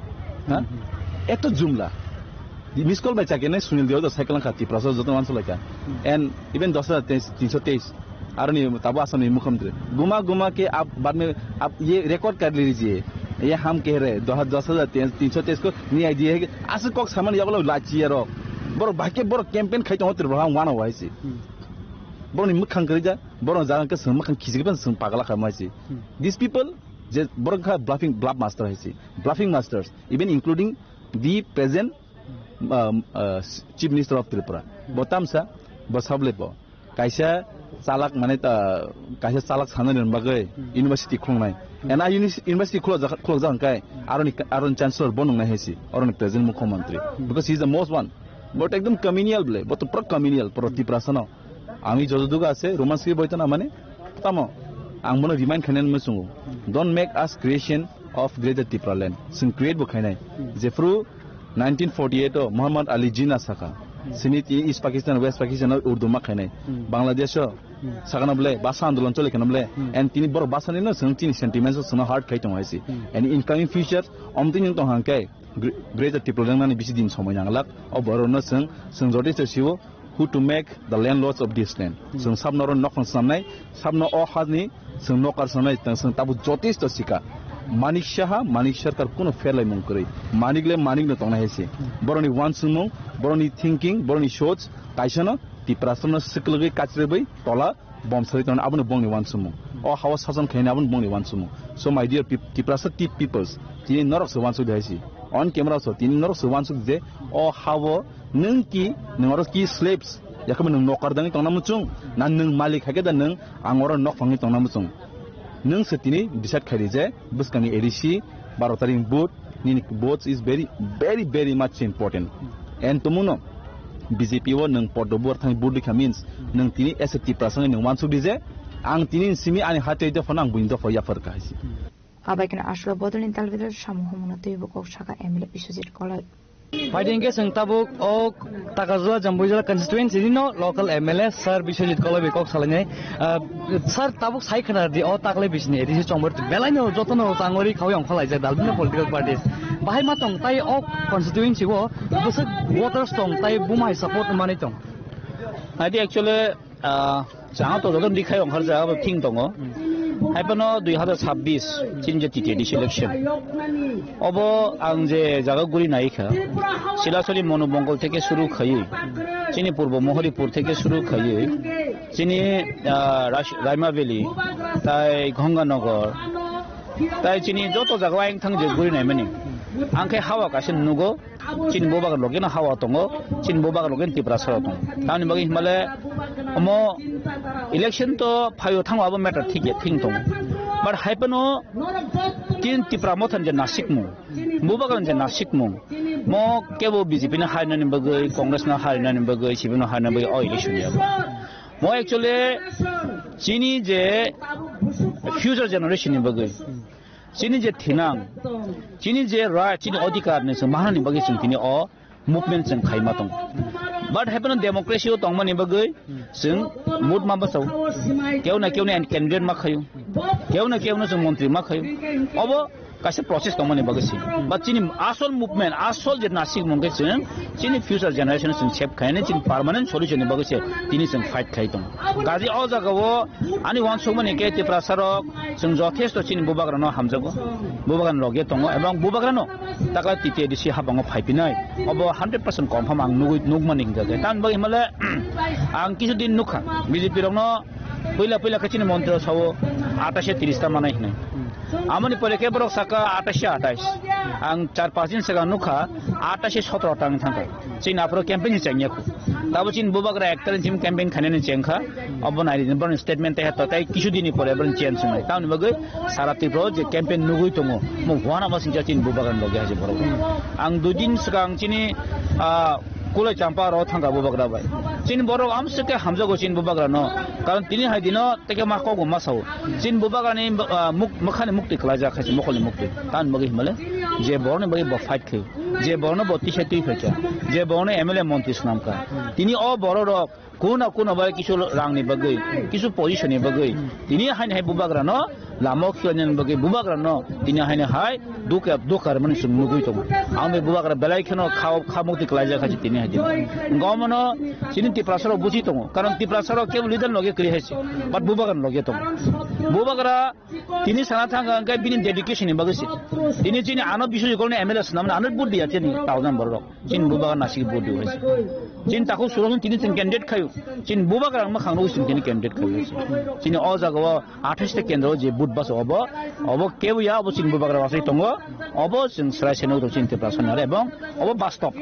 Ha? Hmm, hmm. Eto jumla. Miss call bai chakiri nai Sunil Deo da cycle kha Tiprasa joto manso lai kha. Hmm. And even dos hajar teis, tinso teis. Aroni tabo Assam ni mukhyamantri. Guma guma ke aap baad mein aap ye record kar lijiye. Ye hum keh rahe, do-, dos hajar teis, tinso teis ko nahi diye hai ki, aswk kok samani yagulo lachi aro. Borok bahai khe borok campaign khai tongo Tripura ha wana wahai si. Hmm. Borokni mwkhang kwrwi ja, borok jaga khe chwng mwkhang khijigwi phano chwng pagla kha mai si. Hmm. These people, je borok kha bluffing, bluff master hai si. Bluffing masters, even including the present, um, uh, Chief Minister of Tripura. Hmm. Bo tamsa, bo sablai bo. Kaisa chalak mane ta, kaisa chalak sanani bagwi, hmm, university khulungnai. Hmm. And a uni-, university khulok jak, khulok jak hwnkhe, hmm, aroni, aroni chancellor bo nungnai hai si, aroni present mukhyamantri. Hmm. Because he is the most one. But ekdom communal ble, bo to pura communal, pura Tiprasa no. Ami joto duga ase, Roman script boito na mane, tamo, ang bono remind khainani muchungo. Don't make us creation of Greater Tipraland. Chwng create bo khainai. Jephru nineteen forty-eight o Muhammad Ali Jinnah sakha. Chini ti East Pakistan, West Pakistan o Urdu ma khainai. Bangladesh o sakana bole, basa andolon chole khana bole. And tini borok basani no chwng chini sentiments o chwngno hurt khai tongo hai si. And in coming future, omtwi nwng tong hang khe, Gre-, Greater Tipraland nani bisi din somoi nanglak. O borokno chwng, chwng joto se siwo, who to make the landlords of this land. Hmm. Chwng sabno oro nokhang snamnai, sabno o hani chwng nokar snamnai, chwng, chwng tabuk jotesto sika. Manik Saha, Manik Sarkar kuno pherlaimung kwrwi. Manik le manik no tongnai hai se. Hmm. Borokni uansukmung, borokni thinking, borokni soch, kaisano Tiprasano swkwlwgwi kachrwbwi tola bom sari tongna, abono bongni uansukmung. O hao sason khaina, abono bongni uansukmung. So, my dear peop-, Tiprasa tea peoples, tini norok se uansuk di hai si. On camera so, tini norok se uansuk di je, o hao nwng ki, nwng oro ki slaves, yakhe nwng nokar dangwi tongna muchung, na nwng malik hai khe da nwng ang oro nok phangwi tongna muchung. Nwng se tini decide khai di je, bwskangni A D C, baro tarikh ni vote, nini vote is very, very, very much important. And tumuno B J P o nwng poddo buar thangwi vote rikha means, nwng tini as a Tiprasa wngwi nwng uansuk di je, ang tini simi ani ha tei dopha no ang buini dopha yaphar kha hai se. Abai kheno aswk bodolni dalbidal samung humano twibo kok saka M L A Biswajit Koloi. Phaidi hwnkhe chwng tabuk o Takarjala Jambuijala constituency ni no local M L A sir Biswajit Koloi bai kok salainai. Ah, sir, tabuk sai khwna di, o taklai bisini A D C chongbar belai no joto no changori khawi ongkhalaijak dalbina political parties. Bahai ma tong tai o constituency o bwswk voters tong tai buma hai support manwi tong. Adi actually, ah, chang to joto dikhai ongkhar jaga bo thing tongo. Hai phano dui hazar chabbish chini je T T A D C election. Obo ang je jaga guri nai kha. Silasori Monu Bongol theke suru khaiwi. Chini Purbo Mohoripur theke suru khaiwi. Chini, ah, Ras-, Raima Valley, tai Gonganagar, tai chini joto jaga o ayang thang je guri naimani. Ang khe hawa kaisa nugo, chini bubagra loge no hawa tongo, chini bubagra loge no Tiprasa rok tongo. Tamoni bagwi himale omo election to phaio thango abo matter thik ya thing tongo. But hai phano chini Tipra Motha ni je nasikmung, bubagra ni je nasikmung, mo kebo B J P no harinani bagwi, Congress no harinani bagwi, C P M no harinani bagwi o election ya. Mo actually chini je future generation ni bagwi, chini je thinang, chini je right, chini odhikar ni chwng mahanani bagwi chwng tini o movement chwng khaima tongo. But hai phano democracy o tongmani bagwi chwng vote ma bwsao. Keu na keu ni candidate ma khaio. Keu na keu no chwng montri ma khaio. Obo kaisa process tongmani bagwi se. But chini asol movement, asol je nasikmung khe chwng chini future generation chwng save khainani, chini permanent solution ni bagwi se tini chwng fight khai tongo. Kaje o jaga o ani uansukmani khe Tiprasa rok chwng jothesto chini bubagra no hamjago, bubagra ni loge tongo, ebong bubagra no takla T T A D C habango phaipinai. Obo hundred percent confirm ang nugwi, nukmani hingkha khe. Tamoni bagwi himale ang kisu din nukha B J P rokno puila puila khe chini montri rok sao atais tris ta manai hinwi. Amoni pore khe borok saka atais atais. Ang char panch din swkang nukha atais sotro ta wng thangkha. Chini aphuru campaign ni chengya khu. Tabo chini bubagra ek tarikh ni simi campaign khainani chengkha. Obo nai rijini borokni statement tei hato tei kisu dini pore borokni change wngnai. Tamoni bagwi sara Tripura o je campaign nugwi tongo, mo huana ma singcha chini bubagra ni loge haise borok. Ang dui din swkang chini, ah, Kulai Champa aro thangkha bubagra bai. Chini borok amswk khe hamjago chini bubagra no. Karon tini hai dino teke ma kok bo ma sao. Chini bubagra ni, ah, muk-, mwkhani mukti kwlaijak haise mokolni mukti. Tamoni bagwi himale je borokni bagwi bo fight khaio. Je borokno bo tisai twi phaikha. Je borokno M L A montri swnamkha. Tini o borok rok Kuna kuna bai kisu rang ni bagwi, kisu position ni bagwi. Tini haini hai bubagra no lama o khilainani bagwi bubagra no tini haini hai dukha, dukha rwmani chwng nugwi tongo. Ang bai bubagra belai kheno kha, kha mukti kwlaijak hai tini hai tini. Wngkha omono chini Tiprasa rok buji tongo. Karon Tiprasa rok kebo leader loge kwrwi hai se. But bubagra loge tongo. Bubagra Tini sana thangkha hwnkhe bini dedication ni bagwi se. Tini chini ano Biswajit Koloi ni M L A swnamna ano vote diya chini thousand borok rok. Chini bubagra nasik vote diya se. Chini takhuk surok tini chini candidate khayu. Chini bubagra mwkhang rok chini candidate khayu. Chini o jaga o athais ta kendro je vote bas obo, obo kebo ya obo chini bubagra wasai tongo. Obo chwng swrai se nugwi chini Tiprasa ni ebong obo bastob.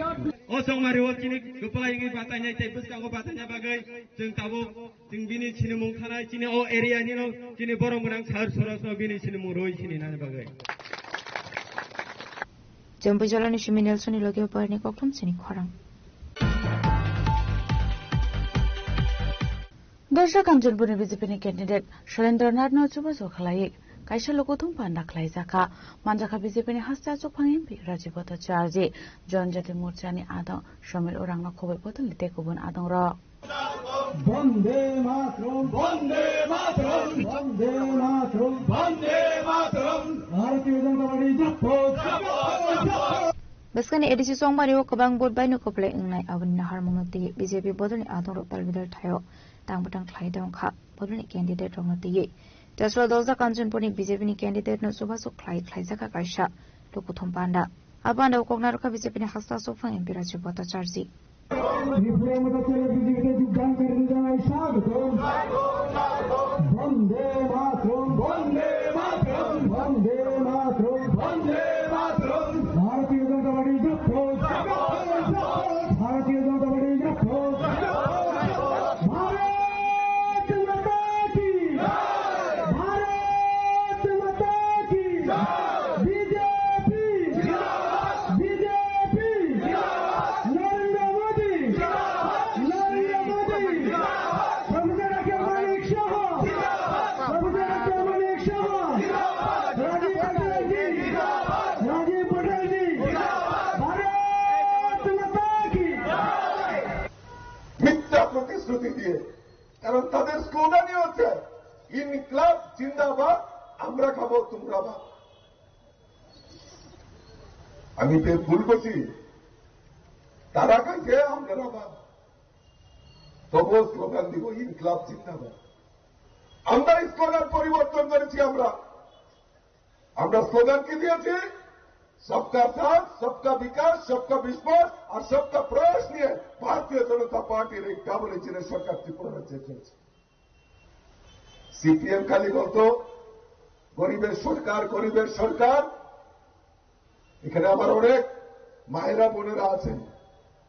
O chongmari o chini kwplai wngwi batai nai tei bwskango batai na bagwi chwng tabuk Chwng bini sinimung thanai, chini o area ni no, chini borok mwnang sir Sorosno bini sinimung rwi sini nani bagwi. Jampuijala ni simi Nelson ni loge o parni kokthum chini khorang. Dorsa Kanchanpur ni B J P ni candidate Shalendra Nath no chubachu khlai kaisa lukuthum panda khlai jakha. Manjakha B J P ni hasta chuphang M P Rajiv Bhattacharjee, Janjati Morcha ni adong Somil Urang no khoboi bodol ni tei kubun adong rok. Bande Mataram, Bande Mataram, Bande Mataram, Bande Mataram, Bharatiya Janata Party Zindabad. Bwskangni A D C chongmari o kwbang vote bai no kwplai wngnai, aboni naharmung no twiwi B J P bodolni adongrok dalbidal thaio tang bwtang khlai tongkha, bodolni candidate rokno twiwi. Tesla Dorsa Kanchanpur ni B J P ni candidate no chubachu khlai khlaijakha kaisa lukuthum panda. A panda o kok narwkha B J P ni hasta chuphang M P Rajiv Bhattacharjee. Tripura में तो चलो बीजेपी के योगदान करने जाए स्वागतम। वंदे मातरम, वंदे मातरम, वंदे मातरम, वंदे मातरम। भारतीय जनता पार्टी जिंदाबाद। भारतीय जनता पार्टी जिंदाबाद। भारत माता की। भारत माता की। बीजेपी। बीजेपी। नरेंद्र मोदी। नरेंद्र मोदी। प्रभु के रक्षा मानिक शाह। प्रभु के रक्षा मानिक शाह। राजीव জিন্দাবাদ, আমরা খাবো তোমরা ভাত। আমি যে ভুল করছি, তারা খাইছে, আমরা ভাত। তবুও স্লোগান দিব, ইনকলাব জিন্দাবাদ। আমরা স্লোগান পরিবর্তন করেছি। আমরা আমরা স্লোগান কি দিয়েছি? সবকা সাথ, সবকা বিকাশ, সবকা বিশ্বাস আর সবকা প্রয়াস নিয়ে ভারতীয় জনতা পার্টির এই ডাবল ইঞ্জিনের সরকার ত্রিপুরা রাজ্যে চলছে। সিপিএম খালি বলতো, "গরিবের সরকার, গরিবের সরকার।" এখানে আমার অনেক মায়েরা বোনেরা আছেন,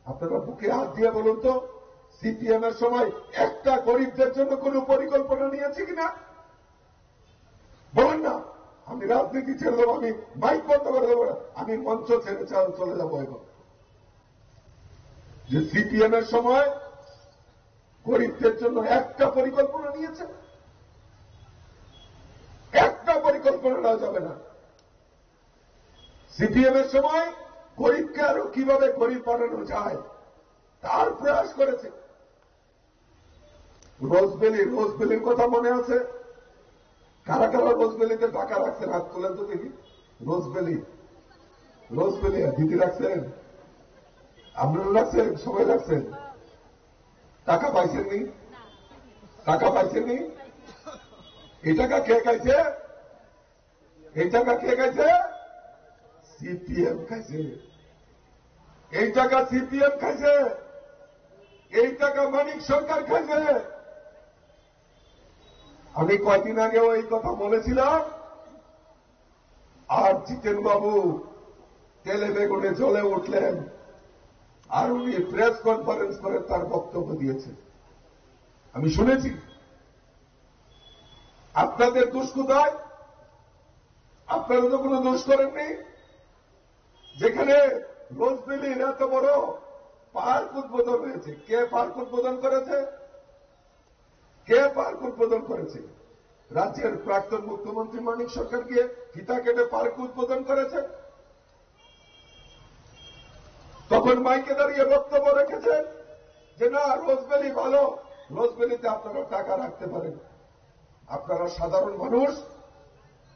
আপনারা বুকে হাত দিয়ে বলুন তো, সিপিএম এর সময় একটা গরিবদের জন্য কোনো পরিকল্পনা নিয়েছে কিনা? বলেন না, "আমি রাজনীতি ছেড়ে দেবো, আমি মাইক বন্ধ করে দেবো, আমি মঞ্চ ছেড়ে চা-, চলে যাবো এখন।" যে সিপিএম এর সময় গরিবদের জন্য একটা পরিকল্পনা নিয়েছে, একটা পরিকল্পনা নেওয়া যাবে না। সিপিএম এর সময় গরিবকে আরো কিভাবে গরিব বানানো যায়, তার প্রয়াস করেছে। রোজভ্যালি, রোজভ্যালির কথা মনে আছে? কারা কারা রোজভ্যালিতে টাকা রাখছেন, হাত তুলেন তো দেখি। রোজভ্যালি, রোজভ্যালি, দিদি রাখছেন, আপনারা রাখছেন, সবাই রাখছেন। টাকা পাইছেন নি? টাকা পাইছেন নি? এই টাকা কে খাইছে? এই টাকা কে খাইছে? সিপিএম খাইছে। এই টাকা সিপিএম খাইছে। এই টাকা মানিক সরকার খাইছে। আমি কয়দিন আগেও এই কথা বলেছিলাম, আর জিতেন বাবু তেলে বেগুনে জ্বলে উঠলেন, আর উনি প্রেস কনফারেন্স করে তার বক্তব্য দিয়েছেন, আমি শুনেছি। আপনাদের দোষ কোথায়? আপনারা তো কোনো দোষ করেননি। যেখানে রোজভ্যালির এত বড় পার্ক উদ্বোধন হয়েছে, কে পার্ক উদ্বোধন করেছে? কে পার্ক উদ্বোধন করেছে? রাজ্যের প্রাক্তন মুখ্যমন্ত্রী মানিক সরকার গিয়ে ফিতা কেটে পার্ক উদ্বোধন করেছে। তখন মাইকে দাঁড়িয়ে বক্তব্য রেখেছেন যে, "না, রোজভ্যালি ভালো, রোজভ্যালিতে আপনারা টাকা রাখতে পারেন।" আপনারা সাধারণ মানুষ,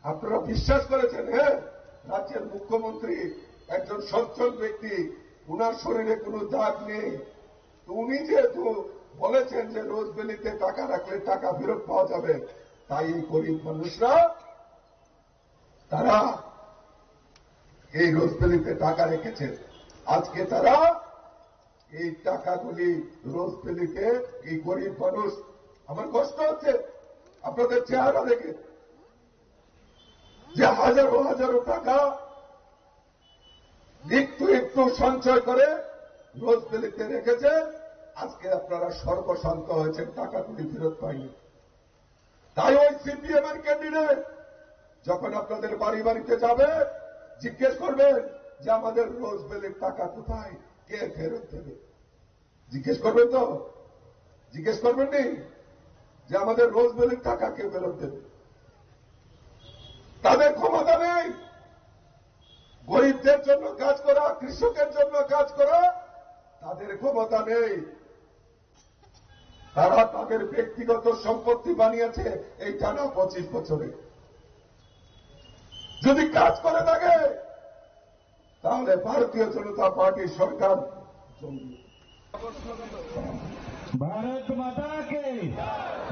আপনারা বিশ্বাস করেছেন, হ্যাঁ, রাজ্যের মুখ্যমন্ত্রী একজন সচ্ছল ব্যক্তি, ওনার শরীরে কোনো দাগ নেই। তো উনি যেহেতু বলেছেন যে রোজভ্যালিতে টাকা রাখলে টাকা ফেরত পাওয়া যাবে, তাই এই গরিব মানুষরা তারা এই রোজভ্যালিতে টাকা রেখেছেন। আজকে তারা এই টাকাগুলি রোজভ্যালিতে, এই গরিব মানুষ, আমার কষ্ট হচ্ছে আপনাদের চেহারা দেখে, যে হাজারো হাজারো টাকা একটু একটু সঞ্চয় করে রোজভ্যালিতে রেখেছে। আজকে আপনারা সর্বশান্ত হয়েছেন, টাকাগুলি ফেরত পাইনি। তাই ওই সিপিএম এর ক্যান্ডিডেট যখন আপনাদের বাড়ি বাড়িতে যাবে, জিজ্ঞেস করবেন যে, "আমাদের রোজভ্যালির টাকা কোথায়, কে ফেরত দেবে?" জিজ্ঞেস করবেন তো? জিজ্ঞেস করবেন নি যে, "আমাদের রোজভ্যালির টাকা কে ফেরত দেবে?" তাদের ক্ষমতা নেই। গরিবদের জন্য কাজ করা, কৃষকের জন্য কাজ করা, তাদের ক্ষমতা নেই। তারা তাদের ব্যক্তিগত সম্পত্তি বানিয়েছে এই টানা পঁচিশ বছরে। যদি কাজ করে থাকে, তাহলে ভারতীয় জনতা পার্টির সরকার জঙ্গি। भारत माता की,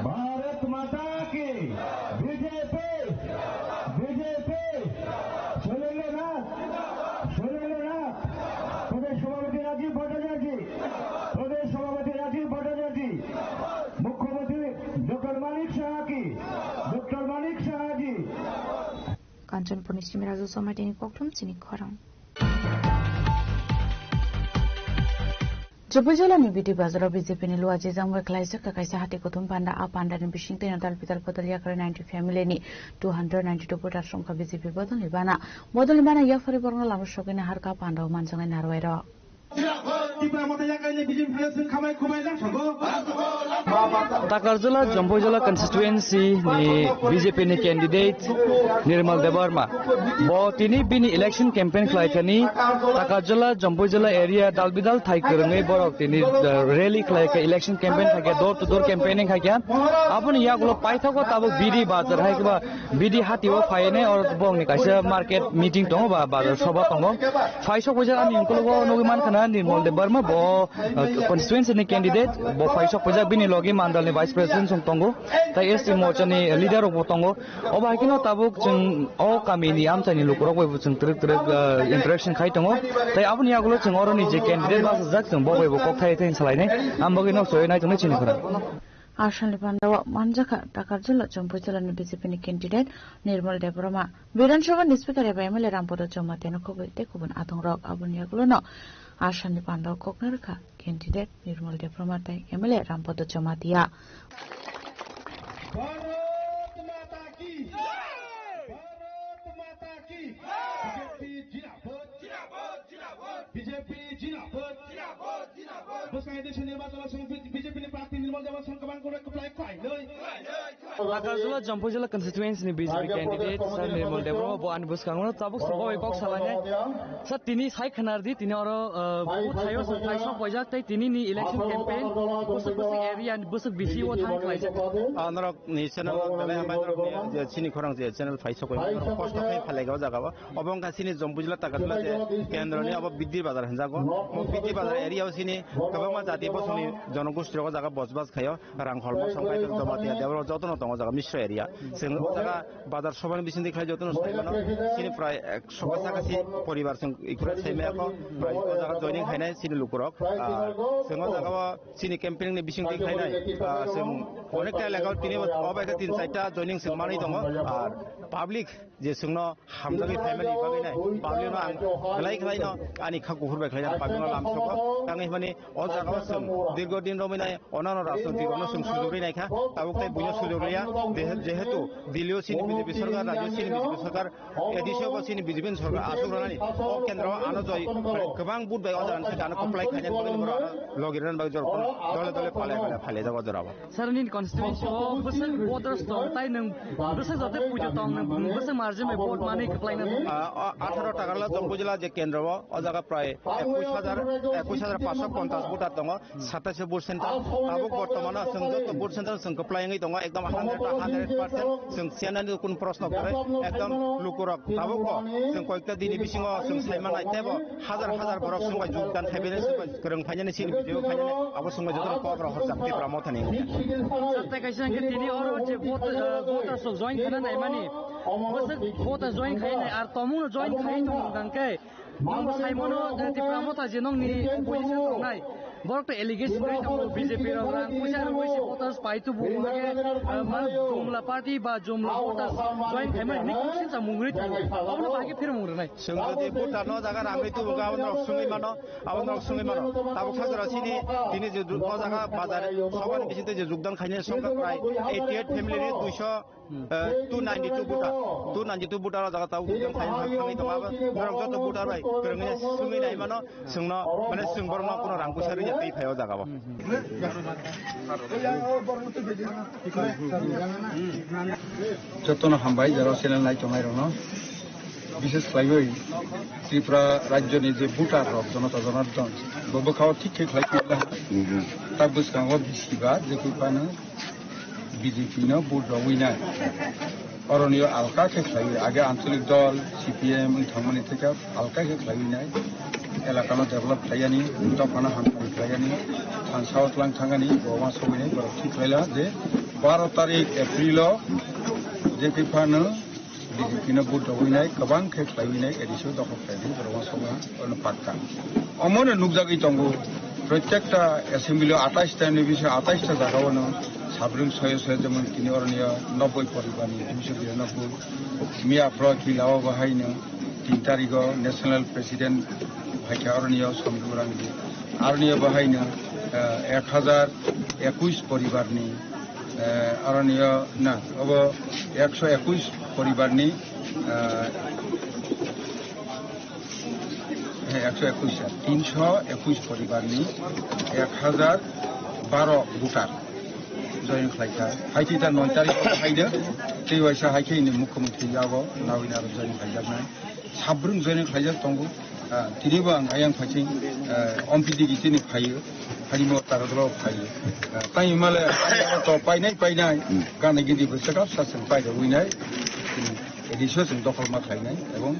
भारत माता की, বিজেপি, বিজেপি, শরীরনাথ, শরীরনাথ, প্রদেশ সভাপতি রাজীব ভট্টাচার্য, প্রদেশ সভাপতি রাজীব ভট্টাচার্য, মুখ্যমন্ত্রী ডক্টর মানিক সাহা কি, ডক্টর মানিক সাহা জি। Kanchanpurni simi Raju Somaitini kokthum chini khorang. Jubui jolani B D bazaro B J P ni luaji jangbai khlaijak kaisa hati kuthum panda, a panda ni bising twi dal bidal bodol yakrai ninety family ni two hundred ninety two voters wngkha B J P bodol ni bana. Bodol ni bana yaphari borokno lama sogwi naharkha panda o manjaknai narwai rok. Takarjala Jompuijala constituency ni B J P ni candidate Nirmal Debbarma. Bo tini bini election campaign khlai thani Takarjala Jompuijala area dal bidal thai kwrwngwi borok tini, uh, rally khlai kha, election campaign khai kha, door to door campaigning khai kha. Aboni yagulo paithago tabuk B D bazar hai khe ba B D hati o phainai, oro bongni kaisa market meeting tongo ba bazar soba tongo. Phai sok puijak ani ukulok o nugwi mankha na Nirmal Debbarma bo, uh, constituency ni candidate, bo phai sok puijak bini logi mandal ni vice president song tongo, tai S T Morcha ni leader rok bo tongo. Obo hai kheno tabuk chwng o kami ni amchai ni lukurok bai bo chwng twrwk twrwk, uh, interaction khai tongo. Tai aboni yagulo chwng oro ni je candidate bachajak chwng bo bai bo kok thai thai salainai, am bagwi no choi nai tongnai chini khorang. Asani pandao manjakha Takarjala Jompuijala ni B J P ni candidate Nirmal Debbarma. Bidhan Sabha ni Speaker eba M L A Rampada Jamatia no khobwi tei kubun atongrok. Aboni yagulo no Asani pandao kok narwkha candidate Nirmal Debbarma tei M L A Rampada Jamatia. Bharat Mata ki! Bharat Mata ki! B J P Jindabad! B J P Jindabad! Bwskango desh ni nirbachono chwng B J P ni prarthi Nirmal Debbarma chwng kwbang khe kwplai khlainai. Takarjala Jompuijala constituency ni B J P candidate sir Nirmal Debbarma bo ani bwskango tabuk sir bo bai kok salainai. Sir, tini sai khwnar di, tini oro, uh, buthaio sir phai sok paijak tei tini ni election campaign bwswk bwswk area ni bwswk bisi o thang khlaijak. Ah, norok ni channel o belai hambai, norok ni je chini khorang je channel phai sok paijak, norok kosto khe phalai o jaga o. Obo wngkha chini Jompuijala Takarjala je kendro ni obo Bidhi Bazar hinjago. Obo Bidhi Bazar area o chini kwbangma jati bosong ni jonogosti rok o jaga bosbas khaio. Rang holmo song pai tong Jamatia Debbarma jotono tongo jaga Misra area. Chwng o jaga bazar sobani bisingtwi khlai jotono sai mano. Chini prai ekso bwsakasi poribar chwng ikhura sai maya kho. Prai o jaga joining khainai chini lukurok. Ah, chwng o jaga o chini campaign ni bisingtwi khainai. Ah, chwng onekta elaka o tini o bai khe tin charta joining chwng manwi tongo. Ar public je chwngno hamjagwi phaimani bagwi nai, public no ang belai khlaino ani kha kuphur bai khlaina public no lamsoko. Tangwi hwnmani o jaga o chwng dirgo din romwi nai onano rajnoitik rokno chwng sujok rinai kha, tabuk tei buino sujok riya. Dehe-, jehetu Delhi o chini B J P sorkar, rajyo chini B J P sorkar, A D C o bo chini B J P ni sorkar aswk rwnani, o kendro o ano joi kwbang vote bai o jaga ni theke ano kwplai khainani bagwi borok ano logi rwnani bagwi jora dole dole phalai phalai phalai jago jora bo. Sir, nini constituency o bwswk voters tong, tai nwng bwswk joto puijo tong, nwng bwswk margin bai vote manwi kwplaina tong? Ah, o atharo Takarjala Jompuijala je kendro o, o jaga prai ekwis hajar, ekwis hajar panchsho ponchash voter tongo, satais vote center. Tabuk bortomano chwng joto vote center chwng kwplai wngwi tongo, ekdom hundred, hundred percent chwng chenani kun proshno kwrwi, ekdom lukurok tabuk bo chwng koyekta dini bisingo chwng sai manai teibo hajar hajar borok chwng bai jogdan khaibini, chwng bai kwrwng phainani, chini video phainani, abo chwng bai jotono kok rok horjak Tipra Mothani. Sir, tei kaisa hwnkhe tini oro je vote, eh, voters rok join khana naimani, bwswk voters join khainai, ar tomungno join khai tong hwnkhe, nwng saimano, eh, Tipra Motha je nongni opposition tongnai, borok to allegation ri tongo, B J P rok rang puisa rwui se voters pai tubu hwnkhe, eh, ma Jumla party ba Jumla voters join khaimani hwnwi kuksin samung ri tongo. Obono bahai khe phirmung rwnai. Chwng jodi voter no jaga rangwi tubugo, abo norok swngwi mano, abo norok swngwi mano. Tabuk sajora chini tini je o jaga bazar sobani bisingtwi je jogdan khainai songkha prai eighty eight family ni duiso, eh, two ninety two voter, two ninety two voter o jaga tabuk jogdan khainai thangwi tongo. Abo norok joto voter bai kwrwngwi swngwi nai mano, chwngno mane chwng borokno kuno rang puisa rwya twi phai o jaga o. Jotono hambai, jora channel nai tongnai rokno. Bishes khlaiwi Tripura rajyoni je voter rok, Jonata Janardon, bo bwkhao thik khe khlai phila. Ta bwskango bisiba je kwphano B J P no vote rogwi nai. Oroni o alka khe khlaiwi, age ancholik dol, C P M wng thangmani theke alka khe khlaiwi nai. Elaka no develop khlaiyani, dophano hamkrai khlaiyani, thansa o tlang thangani, bo uansugwi nai borok thik khlaila je baro tarik April o je kwphano B J P no vote rogwi nai, kwbang khe khlaiwi nai, A D C o dokhol khlai di, borok uansugwi ono pakka. Omono nukjagwi tongo, protekta assembly o atais ta ni bising atais ta jaga o no sabrung soyo soyo, jemon tini oroni o nobboi poribar ni duiso biranobboi, miya phro ki lao bo hai no tin tarik o national president hai khe oroni o Somdurang di, aroni o bo hai no, eh, ek hajar ekwis poribar ni Eh, aroni o na, obo ekso ekwis poribar ni, eh, he, Ekso ekush, tinsho ekush poribar ni ek hazar baro voter join khlai kha. Hai twi ta noi tarikh o hai de, tei waisa hai khe ni mukhyamantri yago nawina aro join khlai jak nai. Sabrum join khlai jak tongo. Ah, tini bo ang ayang phai sing, ah, om pidi gi tini phai o, hani mo tara dolo phai o. Ah, tai male to pai nai, pai nai, gana gidi bo chakap sa sing pai da wi nai. Ediso chwng dokhol ma khlainai ebong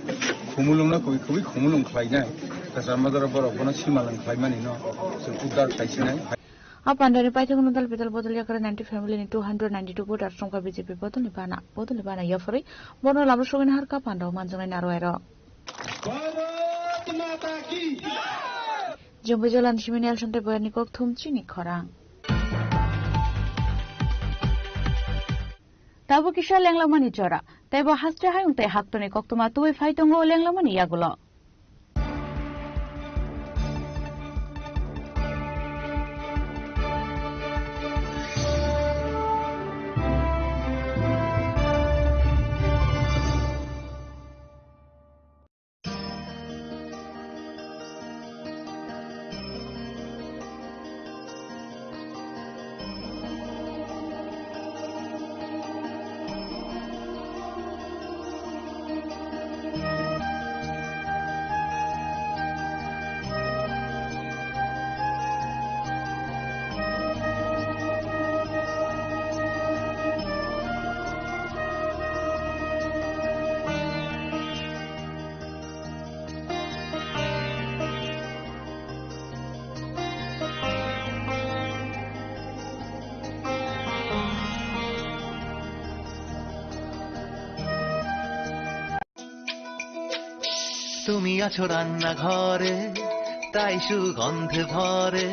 khumulwngno kubui kubui khumulwng khlainai. Kwcham bazaro borok bono simalwng khlaimanino chwng uddar khlaisinai. A pandani paithak nodal pedal bodol yakra ninety family ni two hundred ninety two voters tongkha B J P bodolni bana, bodolni bana yapharwi bono lama sogwini harkha pandao manjaknai narwai rok. Bharat Mata ki. Jumbo Jolan Simini Alsante Boyani Kokthum chini khorang. Tabuk kisa lenglamani jora, teibo haste hayung tei haktorni koktwma tubui phai tongo lenglamani yagulo. তুমি আছো রান্নাঘরে, তাই সুগন্ধে ভরে।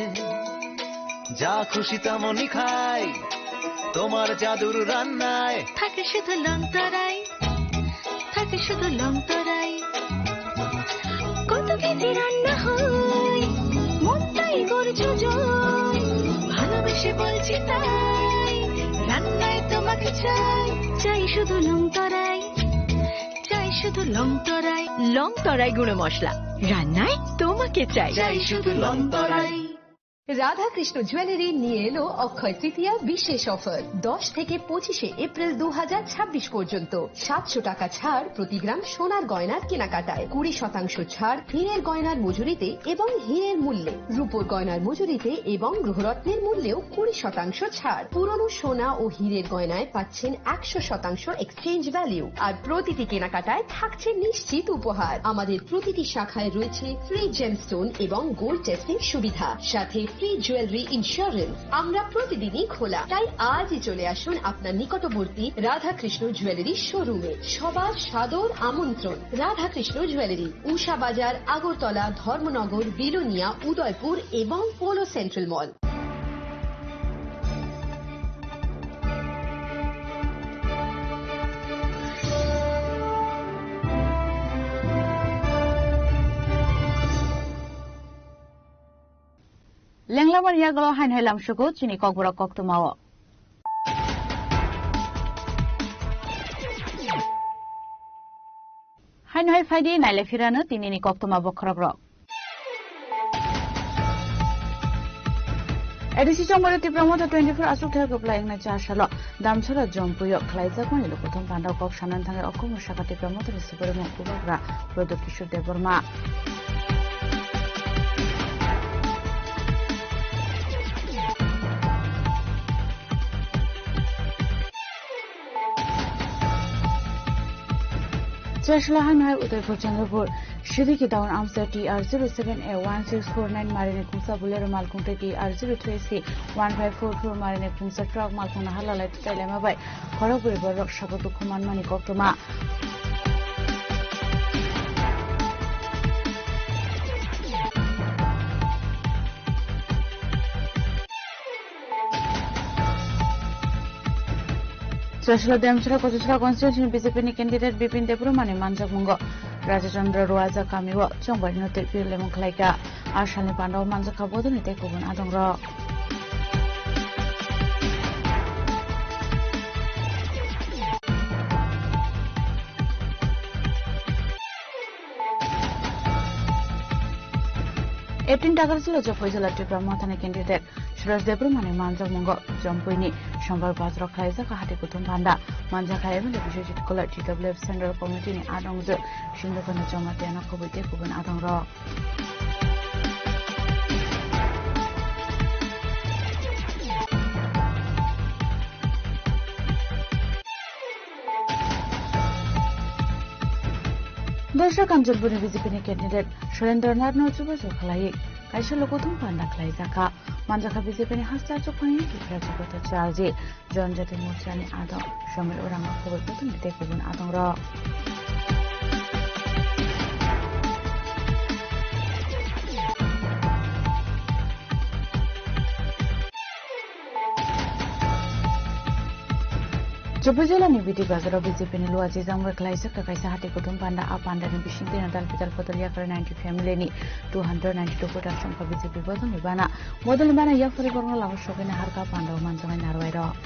যা খুশি তেমনই খাই, তোমার জাদুর রান্নায়। থাকে শুধু লংতরাই, থাকে শুধু লংতরাই। কত কেজি রান্না হয়, মনটাই করছো জয়। ভালোবেসে বলছি তাই, রান্নায় তোমাকে চাই। চাই শুধু লংতরাই, চাই শুধু লংতরাই। লংতরাই গুঁড়ো মশলা, রান্নায় তোমাকে চাই। চাই শুধু লংতরাই। রাধাকৃষ্ণ জুয়েলারি নিয়ে এলো অক্ষয় তৃতীয়া বিশেষ অফার। দশ থেকে পঁচিশে এপ্রিল দু হাজার ছাব্বিশ পর্যন্ত সাতশো টাকা ছাড় প্রতি গ্রাম সোনার গয়নার কেনাকাটায়, কুড়ি শতাংশ ছাড় হীরের গয়নার মজুরিতে এবং হীরের মূল্যে, রূপোর গয়নার মজুরিতে এবং গ্রহরত্নের মূল্যেও কুড়ি শতাংশ ছাড়। পুরনো সোনা ও হীরের গয়নায় পাচ্ছেন একশো শতাংশ এক্সচেঞ্জ ভ্যালু, আর প্রতিটি কেনাকাটায় থাকছে নিশ্চিত উপহার। আমাদের প্রতিটি শাখায় রয়েছে ফ্রি জেমস্টোন এবং গোল্ড টেস্টিং সুবিধা, সাথে ফ্রি জুয়েলারি ইন্স্যুরেন্স। আমরা প্রতিদিনই খোলা, তাই আজই চলে আসুন আপনার নিকটবর্তী রাধাকৃষ্ণ জুয়েলারি শোরুমে। সবার সাদর আমন্ত্রণ। রাধাকৃষ্ণ জুয়েলারি, উষা বাজার, আগরতলা, ধর্মনগর, বিলোনিয়া, উদয়পুর এবং polo central mall. Lenglamani yagulo haino hai lamsugo chini kokborok koktwmao. Haino hai phaidi naile phirano tinini koktwma bokhorokrok. A D C chongmani Tipra Motha twenty-four aswk thai kwplai wngnai cha salo Damchara Jompuio khlaijakmani lukuthum pandao kok sanani thangwi okhum sakha Tipra Mothani Supremo Bubagra Pradyot Kishore Debbarma. Chasla hanhai Udaipur Chandrapur, Sidiki Town Amsa T R zero seven A one six four nine Marini Khungsa Bolero Malkhung tei T R zero three C one five four four Marini Khungsa Truck Malkhung Nahala Lai Tailaima bai Khorok bwrwi borok sago dukhu manmani koktwma. Chasla Demchara Kochasra constituency ni B J P ni candidate Bipin Debbarma ni manjakmungo Raja Chandra Ruaja kamio chongbarino tei pirlemung khlaikha. A salni pandao manjakha bodolni tei kubun adongrok. Captain Takarjila Jophoi Jila Tipra Mothani candidate Suraj Debbarmani manjakmungo Jompuini Sombar Bazaro khlaijak hati kuthum panda. Manjakha M L A Biswajit Kola T W F Central Committee ni adongjwk Sindhukano Jamatia no khobwi tei kubun adongrok. Dorsa Kanchanpurni B J P ni candidate Surendra Nath no chubachu khlaiwi kaisa lokothum panda khlaijakha. Manjakha B J P ni hasteo chukphani Tipra Jagata Charji, Janjati Morcha ni adong Somir Urang no khobwi kuthum tei kubun adongrok. Chubui jilani Biti Bazaro B J P ni luachi jangbai khlaijak kaisa hati kuthum panda. A panda ni bisingtwi no dalpidal bodol yakra ninety family ni two hundred ninety two voter songkha B J P bodol ni bana. Bodol ni bana yaphari borokno lama sogwi naharkha panda o manjaknai narwai rok.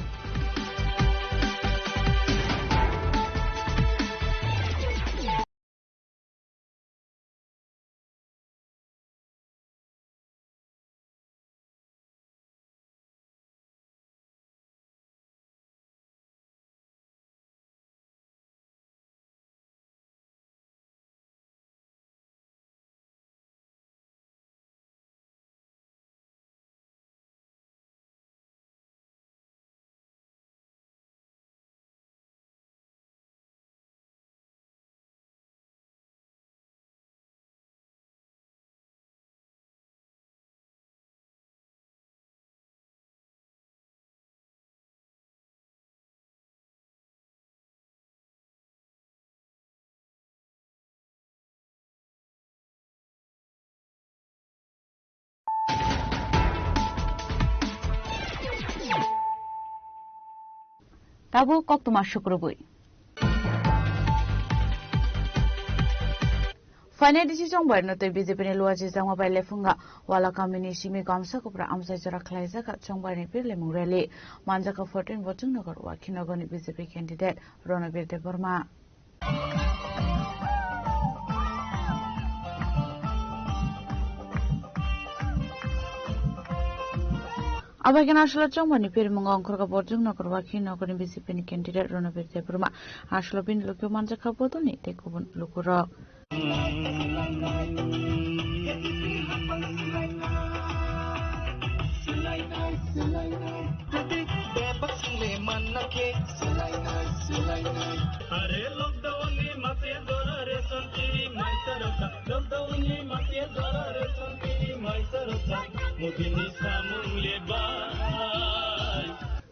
Tabuk koktwma sukrubwi. Phainai D C Chongbarino tei B J P ni luachi jangma bai lephunga Wala kamini simi kamsa kupra amchai jora khlaijak Chongbarni pirlemung rally. Manjak fourteen Bojongnagar Wakhinogorni B J P candidate Ronobir Debbarma. Abaikhe Asolo Chongbarni pirmungo ongkhorkha Bojongnagar Wakhinogorni B J P ni candidate Ronobir Debbarma. Asolo bini logio manjakha bodolni tei kubun lukurok.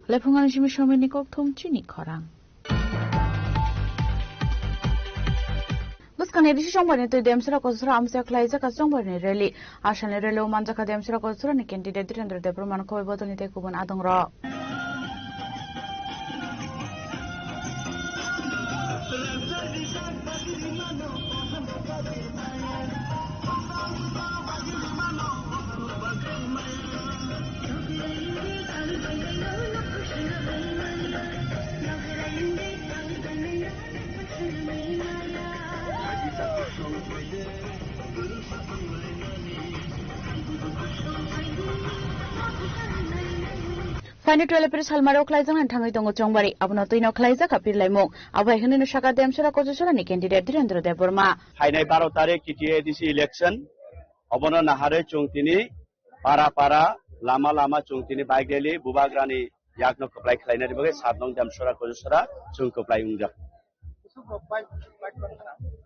Lephungan simi someni kokthum chini khorang. Bwskangni D C Chongbarni twi Demsora Kosora amchai khlaijak Chongbarni rally. Asalni rally o manjakha Demsora Kosorani candidate Dhirendra Debbarma khobwi bodolni tei kubun adongrok. Phaini twelve April salmaro khlaijaknani thangwi tongo Chongbari, abono twino khlaijak appeal laimung. Abo hai hwnwi no saka Demsora Kochusorani candidate Dhirendra Debbarma. Phainai baro tarik T T A D C election, obono naharwi chwng tini para para, lama lama chwng tini bike rally, Bubagrani yakno kwplai khlainani bagwi sat nong Demsora Kochusora chwng kwplai wngjak.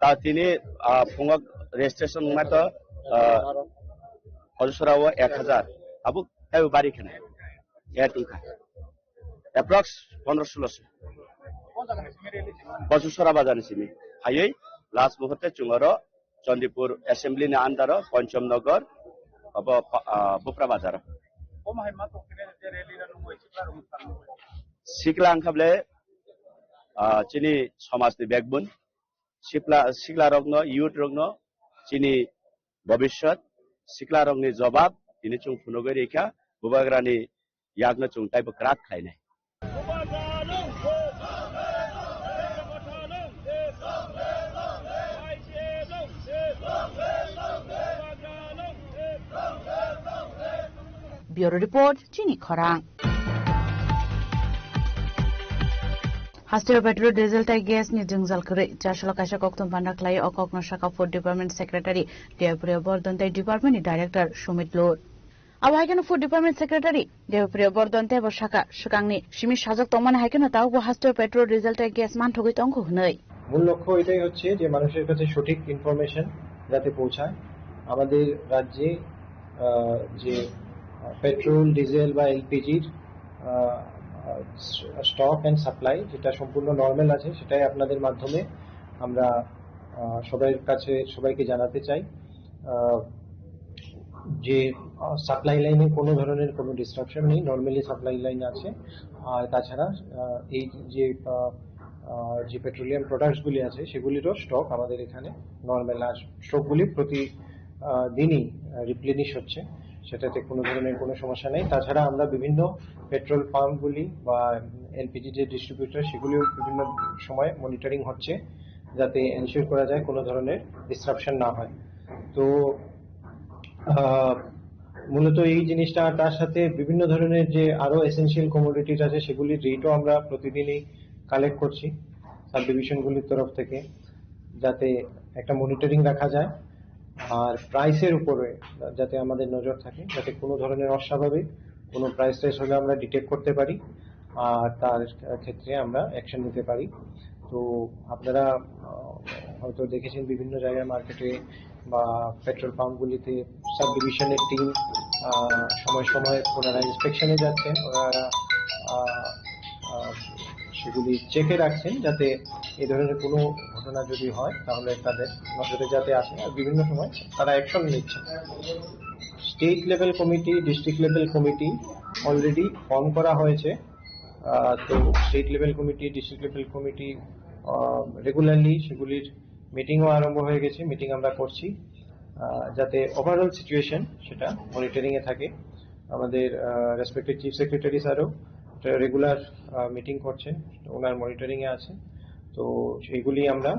Ta tini, ah, phungo registration wngma to, ah, Kochusora o ek hazar. Abo taibo bari khna. Ek wngkha. Approx pondro solo so. Kochusora bazar ni simi. Phaiwi last muhurte chwng oro Chandipur Assembly ni under o Pancham Nagar, abo pa-, ah, Bupra Bazar o. Sikla wngkha bole, ah, chini somaj ni backbone. Sikla, sikla rokno, youth rokno chini bobiswt, sikla rokni jobab tini chwng phunugwi rikha, Bubagrani yakno chwng taibo kwrak khlainai. Bureau Report, Chini Khorang. Hasteo petrol, diesel tei gas ni jwngjal kwrwi. Chasalo kaisa kokthum panda khlai o kokno saka Food Department Secretary Deopriya Bordon tei Department ni Director Sumit Lur. Abo hai kheno Food Department Secretary Deopriya Bordon tei bo saka swkangni simi sajak tongmani hai kheno tabukbo hasteo petrol, diesel tei gas manthogwi tongkho hwnwi. মূল লক্ষ্য এটাই হচ্ছে যে মানুষের কাছে সঠিক ইনফরমেশন যাতে পৌঁছায়। আমাদের রাজ্যে আহ, যে পেট্রোল, ডিজেল বা এলপিজির স্টক অ্যান্ড সাপ্লাই যেটা সম্পূর্ণ নর্মাল আছে, সেটাই আপনাদের মাধ্যমে আমরা আহ, সবার কাছে, সবাইকে জানাতে চাই আহ, যে সাপ্লাই লাইনে কোনো ধরনের কোনো ডিসরাপশন নেই, নর্মালি সাপ্লাই লাইন আছে। আর তাছাড়া আহ, এই যে আহ, আহ, যে পেট্রোলিয়াম প্রোডাক্টসগুলি আছে, সেগুলিরও স্টক আমাদের এখানে নর্মাল। আর স্টকগুলি প্রতি আহ, দিনই রিপ্লেনিশ হচ্ছে, সেটাতে কোনো ধরনের কোনো সমস্যা নেই। তাছাড়া আমরা বিভিন্ন পেট্রোল পাম্পগুলি বা এলপিজি যে ডিস্ট্রিবিউটর, সেগুলিও বিভিন্ন সময় মনিটরিং হচ্ছে, যাতে এনশিওর করা যায় কোনো ধরনের ডিসরাপশন না হয়। তো আহ, মূলত এই জিনিসটা, আর তার সাথে বিভিন্ন ধরনের যে আরো এসেনশিয়াল কমোডিটিজ আছে, সেগুলির রেটও আমরা প্রতিদিনই কালেক্ট করছি সাব ডিভিশনগুলির তরফ থেকে, যাতে একটা মনিটরিং রাখা যায়। আর প্রাইসের উপরে যাতে আমাদের নজর থাকে, যাতে কোনো ধরনের অস্বাভাবিক কোনো প্রাইস রেস হলে আমরা ডিটেক্ট করতে পারি, আর তার ক্ষেত্রে আমরা অ্যাকশন নিতে পারি। তো আপনারা আহ, হয়তো দেখেছেন, বিভিন্ন জায়গায় মার্কেটে বা পেট্রোল পাম্পগুলিতে সাব ডিভিশনের টিম সময় সময় ওনারা ইন্সপেকশনে যাচ্ছেন, ওনারা আহ, আহ, সেগুলি চেকে রাখছেন, যাতে এই ধরনের কোনো ঘটনা যদি হয়, তাহলে তাদের নজরে যাতে আসে। আর বিভিন্ন সময় তারা অ্যাকশন নিচ্ছেন। State level committee, district level committee already form করা হয়েছে। আহ, তো state level committee, district level committee regularly সেগুলির মিটিংও আরম্ভ হয়ে গেছে, মিটিং আমরা করছি, আহ, যাতে ওভারঅল সিচুয়েশন সেটা মনিটরিংয়ে থাকে। আমাদের রেসপেক্টেড চিফ সেক্রেটারি স্যারও রেগুলার মিটিং করছেন, ওনার মনিটরিংয়ে আছে। তো এইগুলি আমরা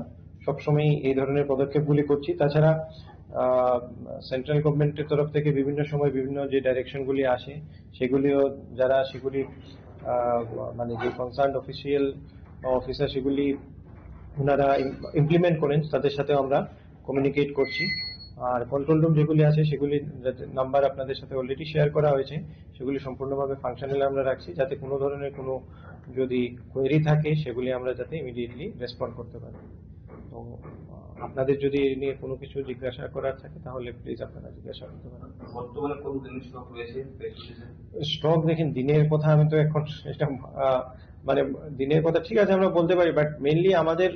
সবসময় এই ধরনের পদক্ষেপগুলি করছি। তাছাড়া সেন্ট্রাল গভর্নমেন্টের তরফ থেকে বিভিন্ন সময় বিভিন্ন যে ডাইরেকশনগুলি আসে, সেগুলিও যারা সেগুলি আহ, মানে যে কনসার্ন অফিসিয়াল বা অফিসার সেগুলি ওনারা ইমপ্লিমেন্ট করেন, তাদের সাথেও আমরা কমিউনিকেট করছি। আর কন্ট্রোল রুম যেগুলি আছে, সেগুলি নাম্বার আপনাদের সাথে অলরেডি শেয়ার করা হয়েছে, সেগুলি সম্পূর্ণভাবে ফাংশনাল আমরা রাখছি, যাতে কোনো ধরনের কোনো যদি কোয়েরি থাকে, সেগুলি আমরা যাতে ইমিডিয়েটলি রেসপন্ড করতে পারি। তো আহ, আপনাদের যদি এই নিয়ে কোনো কিছু জিজ্ঞাসা করার থাকে, তাহলে প্লিজ আপনারা জিজ্ঞাসা করতে পারেন। বর্তমানে কোন দিনের স্টক রয়েছে পেট্রোল, ডিজেল? স্টক দেখেন, দিনের কথা আমি তো এখন এটা আহ, মানে দিনের কথা ঠিক আছে আমরা বলতে পারি, বাট মেইনলি আমাদের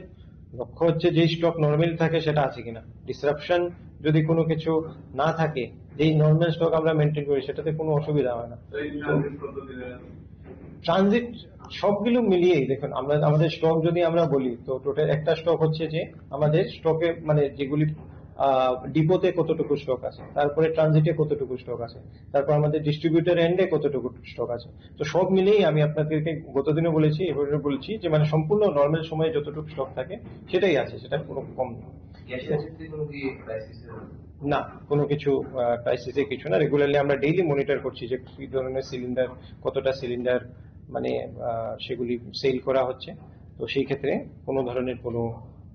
লক্ষ্য হচ্ছে যে স্টক নর্মাল থাকে সেটা আছে কিনা। ডিসরাপশন যদি কোনো কিছু না থাকে, যেই নর্মাল স্টক আমরা মেনটেন করি, সেটাতে কোনো অসুবিধা হয় না। তো এই ট্রানজিট কত দিনের? ট্রানজিট সবগুলো মিলিয়েই দেখুন, আমরা আমাদের স্টক যদি আমরা বলি, তো টোটাল একটা স্টক হচ্ছে যে আমাদের স্টকে মানে যেগুলি আহ, ডিপোতে কতটুকু স্টক আছে, তারপরে ট্রানজিটে কতটুকু স্টক আছে, তারপর আমাদের ডিস্ট্রিবিউটর এন্ডে কতটুকু স্টক আছে। তো সব মিলিয়েই আমি আপনাদেরকে গত দিনও বলেছি, এবারও বলছি যে মানে সম্পূর্ণ নর্মাল সময়ে যতটুকু স্টক থাকে সেটাই আছে, সেটা কোনো কম নেই। গ্যাসের ক্ষেত্রে কোনো কি ক্রাইসিস? না, কোনো কিছু ক্রাইসিসে কিছু না। রেগুলারলি আমরা ডেইলি মনিটর করছি যে কি ধরনের সিলিন্ডার, কতটা সিলিন্ডার মানে আহ, সেগুলি সেল করা হচ্ছে। তো সেই ক্ষেত্রে কোনো ধরনের কোনো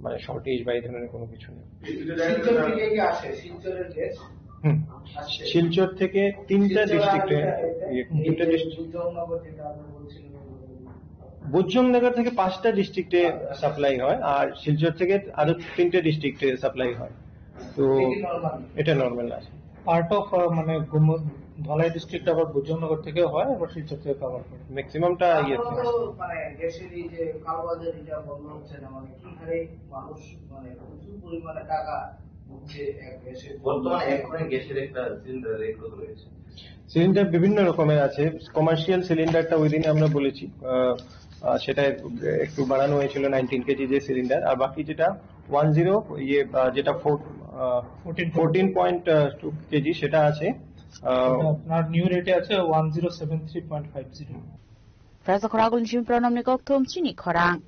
মানে শর্টেজ বা এই ধরনের কোনো কিছু নেই। শিলচর থেকে কি আসে? শিলচরের গ্যাস হুম। আসছে? শিলচর থেকে তিনটা শিলচর আর ডিস্ট্রিক্টে, এটা, এটা, ইয়ে, এই তিনটা যে ডিস্ট্রিক্ট। বুজনগর যেটা আপনি বলছিলেন, বুজনগর থেকে পাঁচটা ডিস্ট্রিক্টে সাপ্লাই হয়, আর শিলচর থেকে আরো তিনটে ডিস্ট্রিক্টে সাপ্লাই হয়। তো এটা কি নরমাল? এটা নরমাল আছে। পার্ট অফ মানে গুম-, ধলাই ডিস্ট্রিক্ট আবার বুজনগর থেকেও হয়, আবার শিলচর থেকে কভার করে। ম্যাক্সিমামটা ইয়ে আপনারা তো মানে গ্যাসের এই যে কালোবাজারিটা বন্ধ হচ্ছে না, মানে কি হারে মানুষ মানে প্রচুর পরিমাণে টাকা ভুগছে এক গ্যাসের? বর্তমানে এখন গ্যাসের একটা সিলিন্ডার রেট কত রয়েছে? সিলিন্ডার বিভিন্ন রকমের আছে। কমার্শিয়াল সিলিন্ডারটা ওই দিনে আমরা বলেছি, আহ, আহ, সেটা একটু বাড়ানো হয়েছিল নাইনটিন কেজি যে সিলিন্ডার, আর বাকি যেটা ওয়ান জিরো ইয়ে আহ, যেটা four fourteen. Fourteen point two KG সেটা আছে। আহ, এটা আপনার নিউ রেটে আছে one zero seven three point five zero. Praza khorang agulni simi pronomni kokthum chini khorang.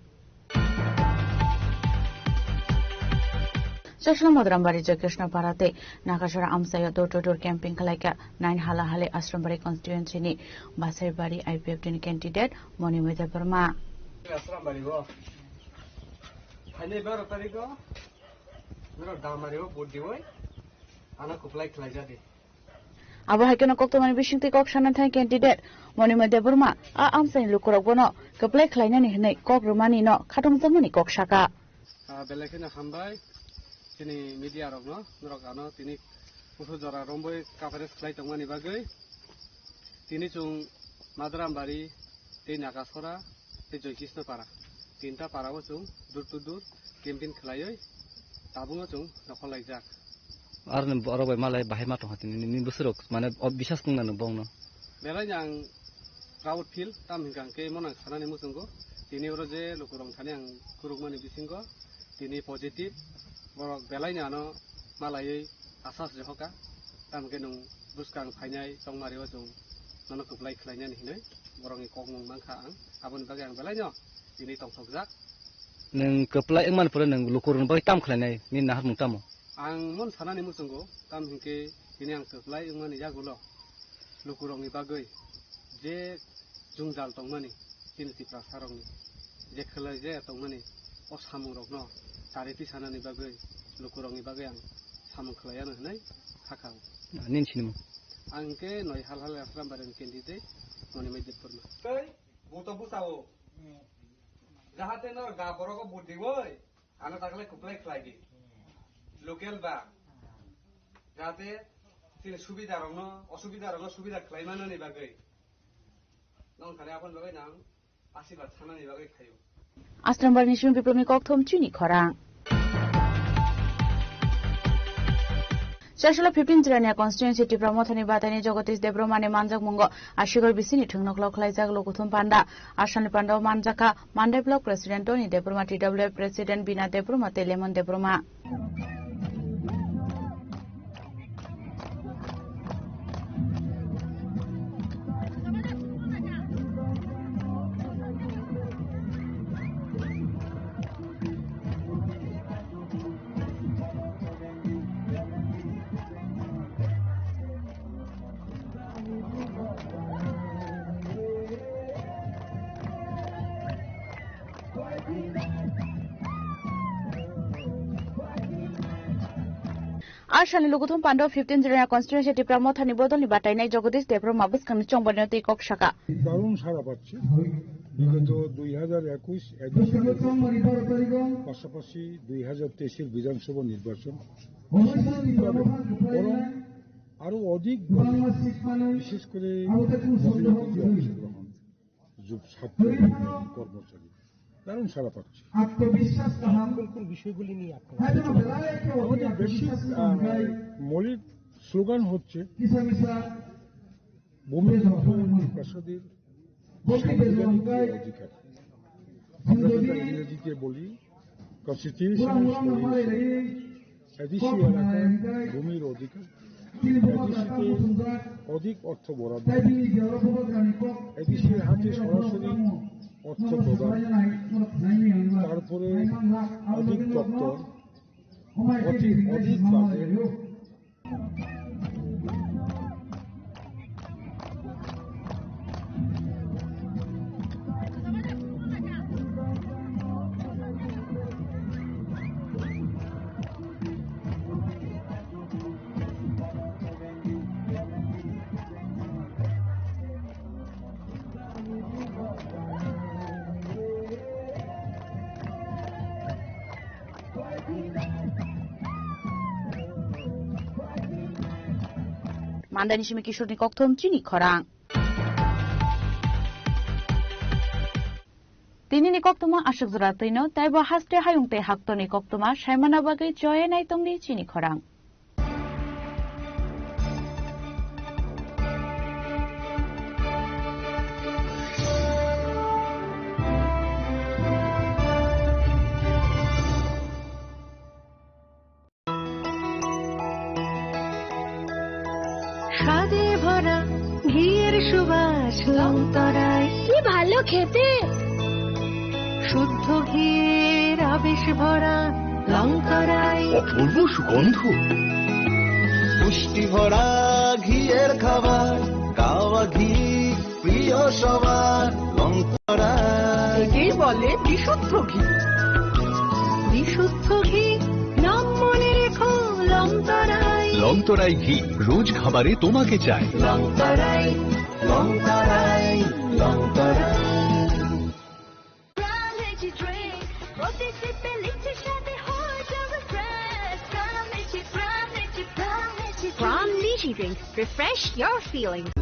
Chasla Madrambari Jokeshna Para tei Nakasora amchaio door to door camping khlaikha nine Halahali Asrambari constituency ni Basaibari I P F T ni candidate Monimoi Debbarma. Asrambari o. Phainai baro tarikh o norok Damari o vote diwi ano kwplai khlaijadi. Abo hai kheno koktwmani bisingtwi kok sana thani candidate Monimoi Debbarma a amchaini lukurok bono kwplai khlainani hwnwi kok rwmani no khatungjakmani kok saka. Ah, belai kheno hambai chini media rokno, norok ano tini kusu jora romwi coverage khlai tongmani bagwi. Tini chwng Madrambari tei Nakasora tei Joy Krishna Para, tinta para o chwng door to door campaign khlaiwi tabukno chwng nokhorlaijak. Aro ni borok bai malai bahai ma tongkha tini, nini bwswrok mane o bisas tongna no bongno. Belai no ang proud feel, tam hinkha hwnkhe imo nang sanani muchungo. Tini oro je lukurok thani ang khurukmani bisingo tini positive, borok belai no ano malaiwi asas rihokha. Tam hinkhe nwng bwskang phainai tongmari o chwng nono kwplai khlainani hinwi borokni kokmung mankha ang. Aboni bagwi ang belai no tini tongthokjak. Nwng kwplai wngmani pore nwng lukurokni bagwi tam khlainai, nini naharmung tamo? Ang mon sanani muchungo, tam hinkhe tini ang kwplai wngmani yagulo lukurokni bagwi je jwngjal tongmani, chini Tiprasarokni je khlai je tongmani, o samungrokno chariti sanani bagwi lukurokni bagwi ang samung khlaiano hwnwi hakha. Nini sinimung? Ang hinkhe noi Halahali Asrambari ni candidate Monimoi Debbarma. Tei buto bwsao. Jahate no ga borogo budi oi. Ano takle kwplai khlai di. Local ba. Jahate chini subida rokno, osubida rokno subida khlai manani bagwi. Nong thani aboni bagwi nang asirwad sanani bagwi khaio. Asrambari ni simi Biplobni kokthom chini khorang. Chasla fifteen Jirania constituency Tipra Mothani Bataini Jagadish Debbarmani manjakmungo Asigor bisini thwngnoklok khlaijak lukuthum panda. Asalni pandao manjakha Mandai Block President Tony Debbarma, T W F President Bina Debbarma tei Lemon Debbarma. Asalni lukuthum pando fifteen Jirania constituency Tipra Mothani bodolni batainai Jagadish Debbarma bwskangni chongbarino tei kok saka. দারুণ সাড়া পাচ্ছি। বিগত দুই হাজার একুশ এডিশনের পাশাপাশি দুই হাজার তেইশের বিধানসভা নির্বাচন, বরং আরো অধিক ভোটে, বিশেষ করে মহিলা অংশগ্রহণ, যুব ছাত্র কর্মচারী দারুণ সাড়া পাচ্ছে। আত্মবিশ্বাস কাহাম। কোন কোন বিষয়গুলি নিয়ে আপনারা? আমাদের বেসিক, আহ, মৌলিক স্লোগান হচ্ছে ভূমি, ভূমি, প্রাসাদের সাংবিধানিক যে অধিকার, আমরা যেটা ইংরেজিতে বলি কনস্টিটিউশনাল সোয়ারেন্টি, এডিসি এলাকার ভূমির অধিকার, এডিসিতে অধিক অর্থ বরাদ্দ, এডিসির হাতে সরাসরি অর্থ প্রদান, তারপরে অধিক দপ্তর, অধিক, অধিক budget. Mandani simi Kisorni kokthom chini khorang. Tinini koktoma aswk jora twino, taibo haste hayung tei haktorni koktoma saimana bagwi choye naitongdi chini khorang. স্বাদে ভরা ঘিয়ের সুবাস লংতরায়। কি ভালো খেতে! শুদ্ধ ঘিয়ের আবেশ ভরা লংতরাই। অপূর্ব সুগন্ধ। পুষ্টি ভরা ঘিয়ের খাবার, গাওয়া ঘি প্রিয় সবার। লংতরাই। একেই বলে বিশুদ্ধ ঘি। বিশুদ্ধ ঘি, নাম মনে রেখো, লংতরাই। লংতরাই ঘি, রোজ খাবারে তোমাকে চাই। লংতরাই, লংতরাই, লংতরাই। Prime Energy Drink, প্রতি সিপে লিচ্ছে সাথে হয়ে যাবে fresh। Prime Energy, Prime Energy, Prime Energy Drink। Prime Energy Drink, refresh your feelings.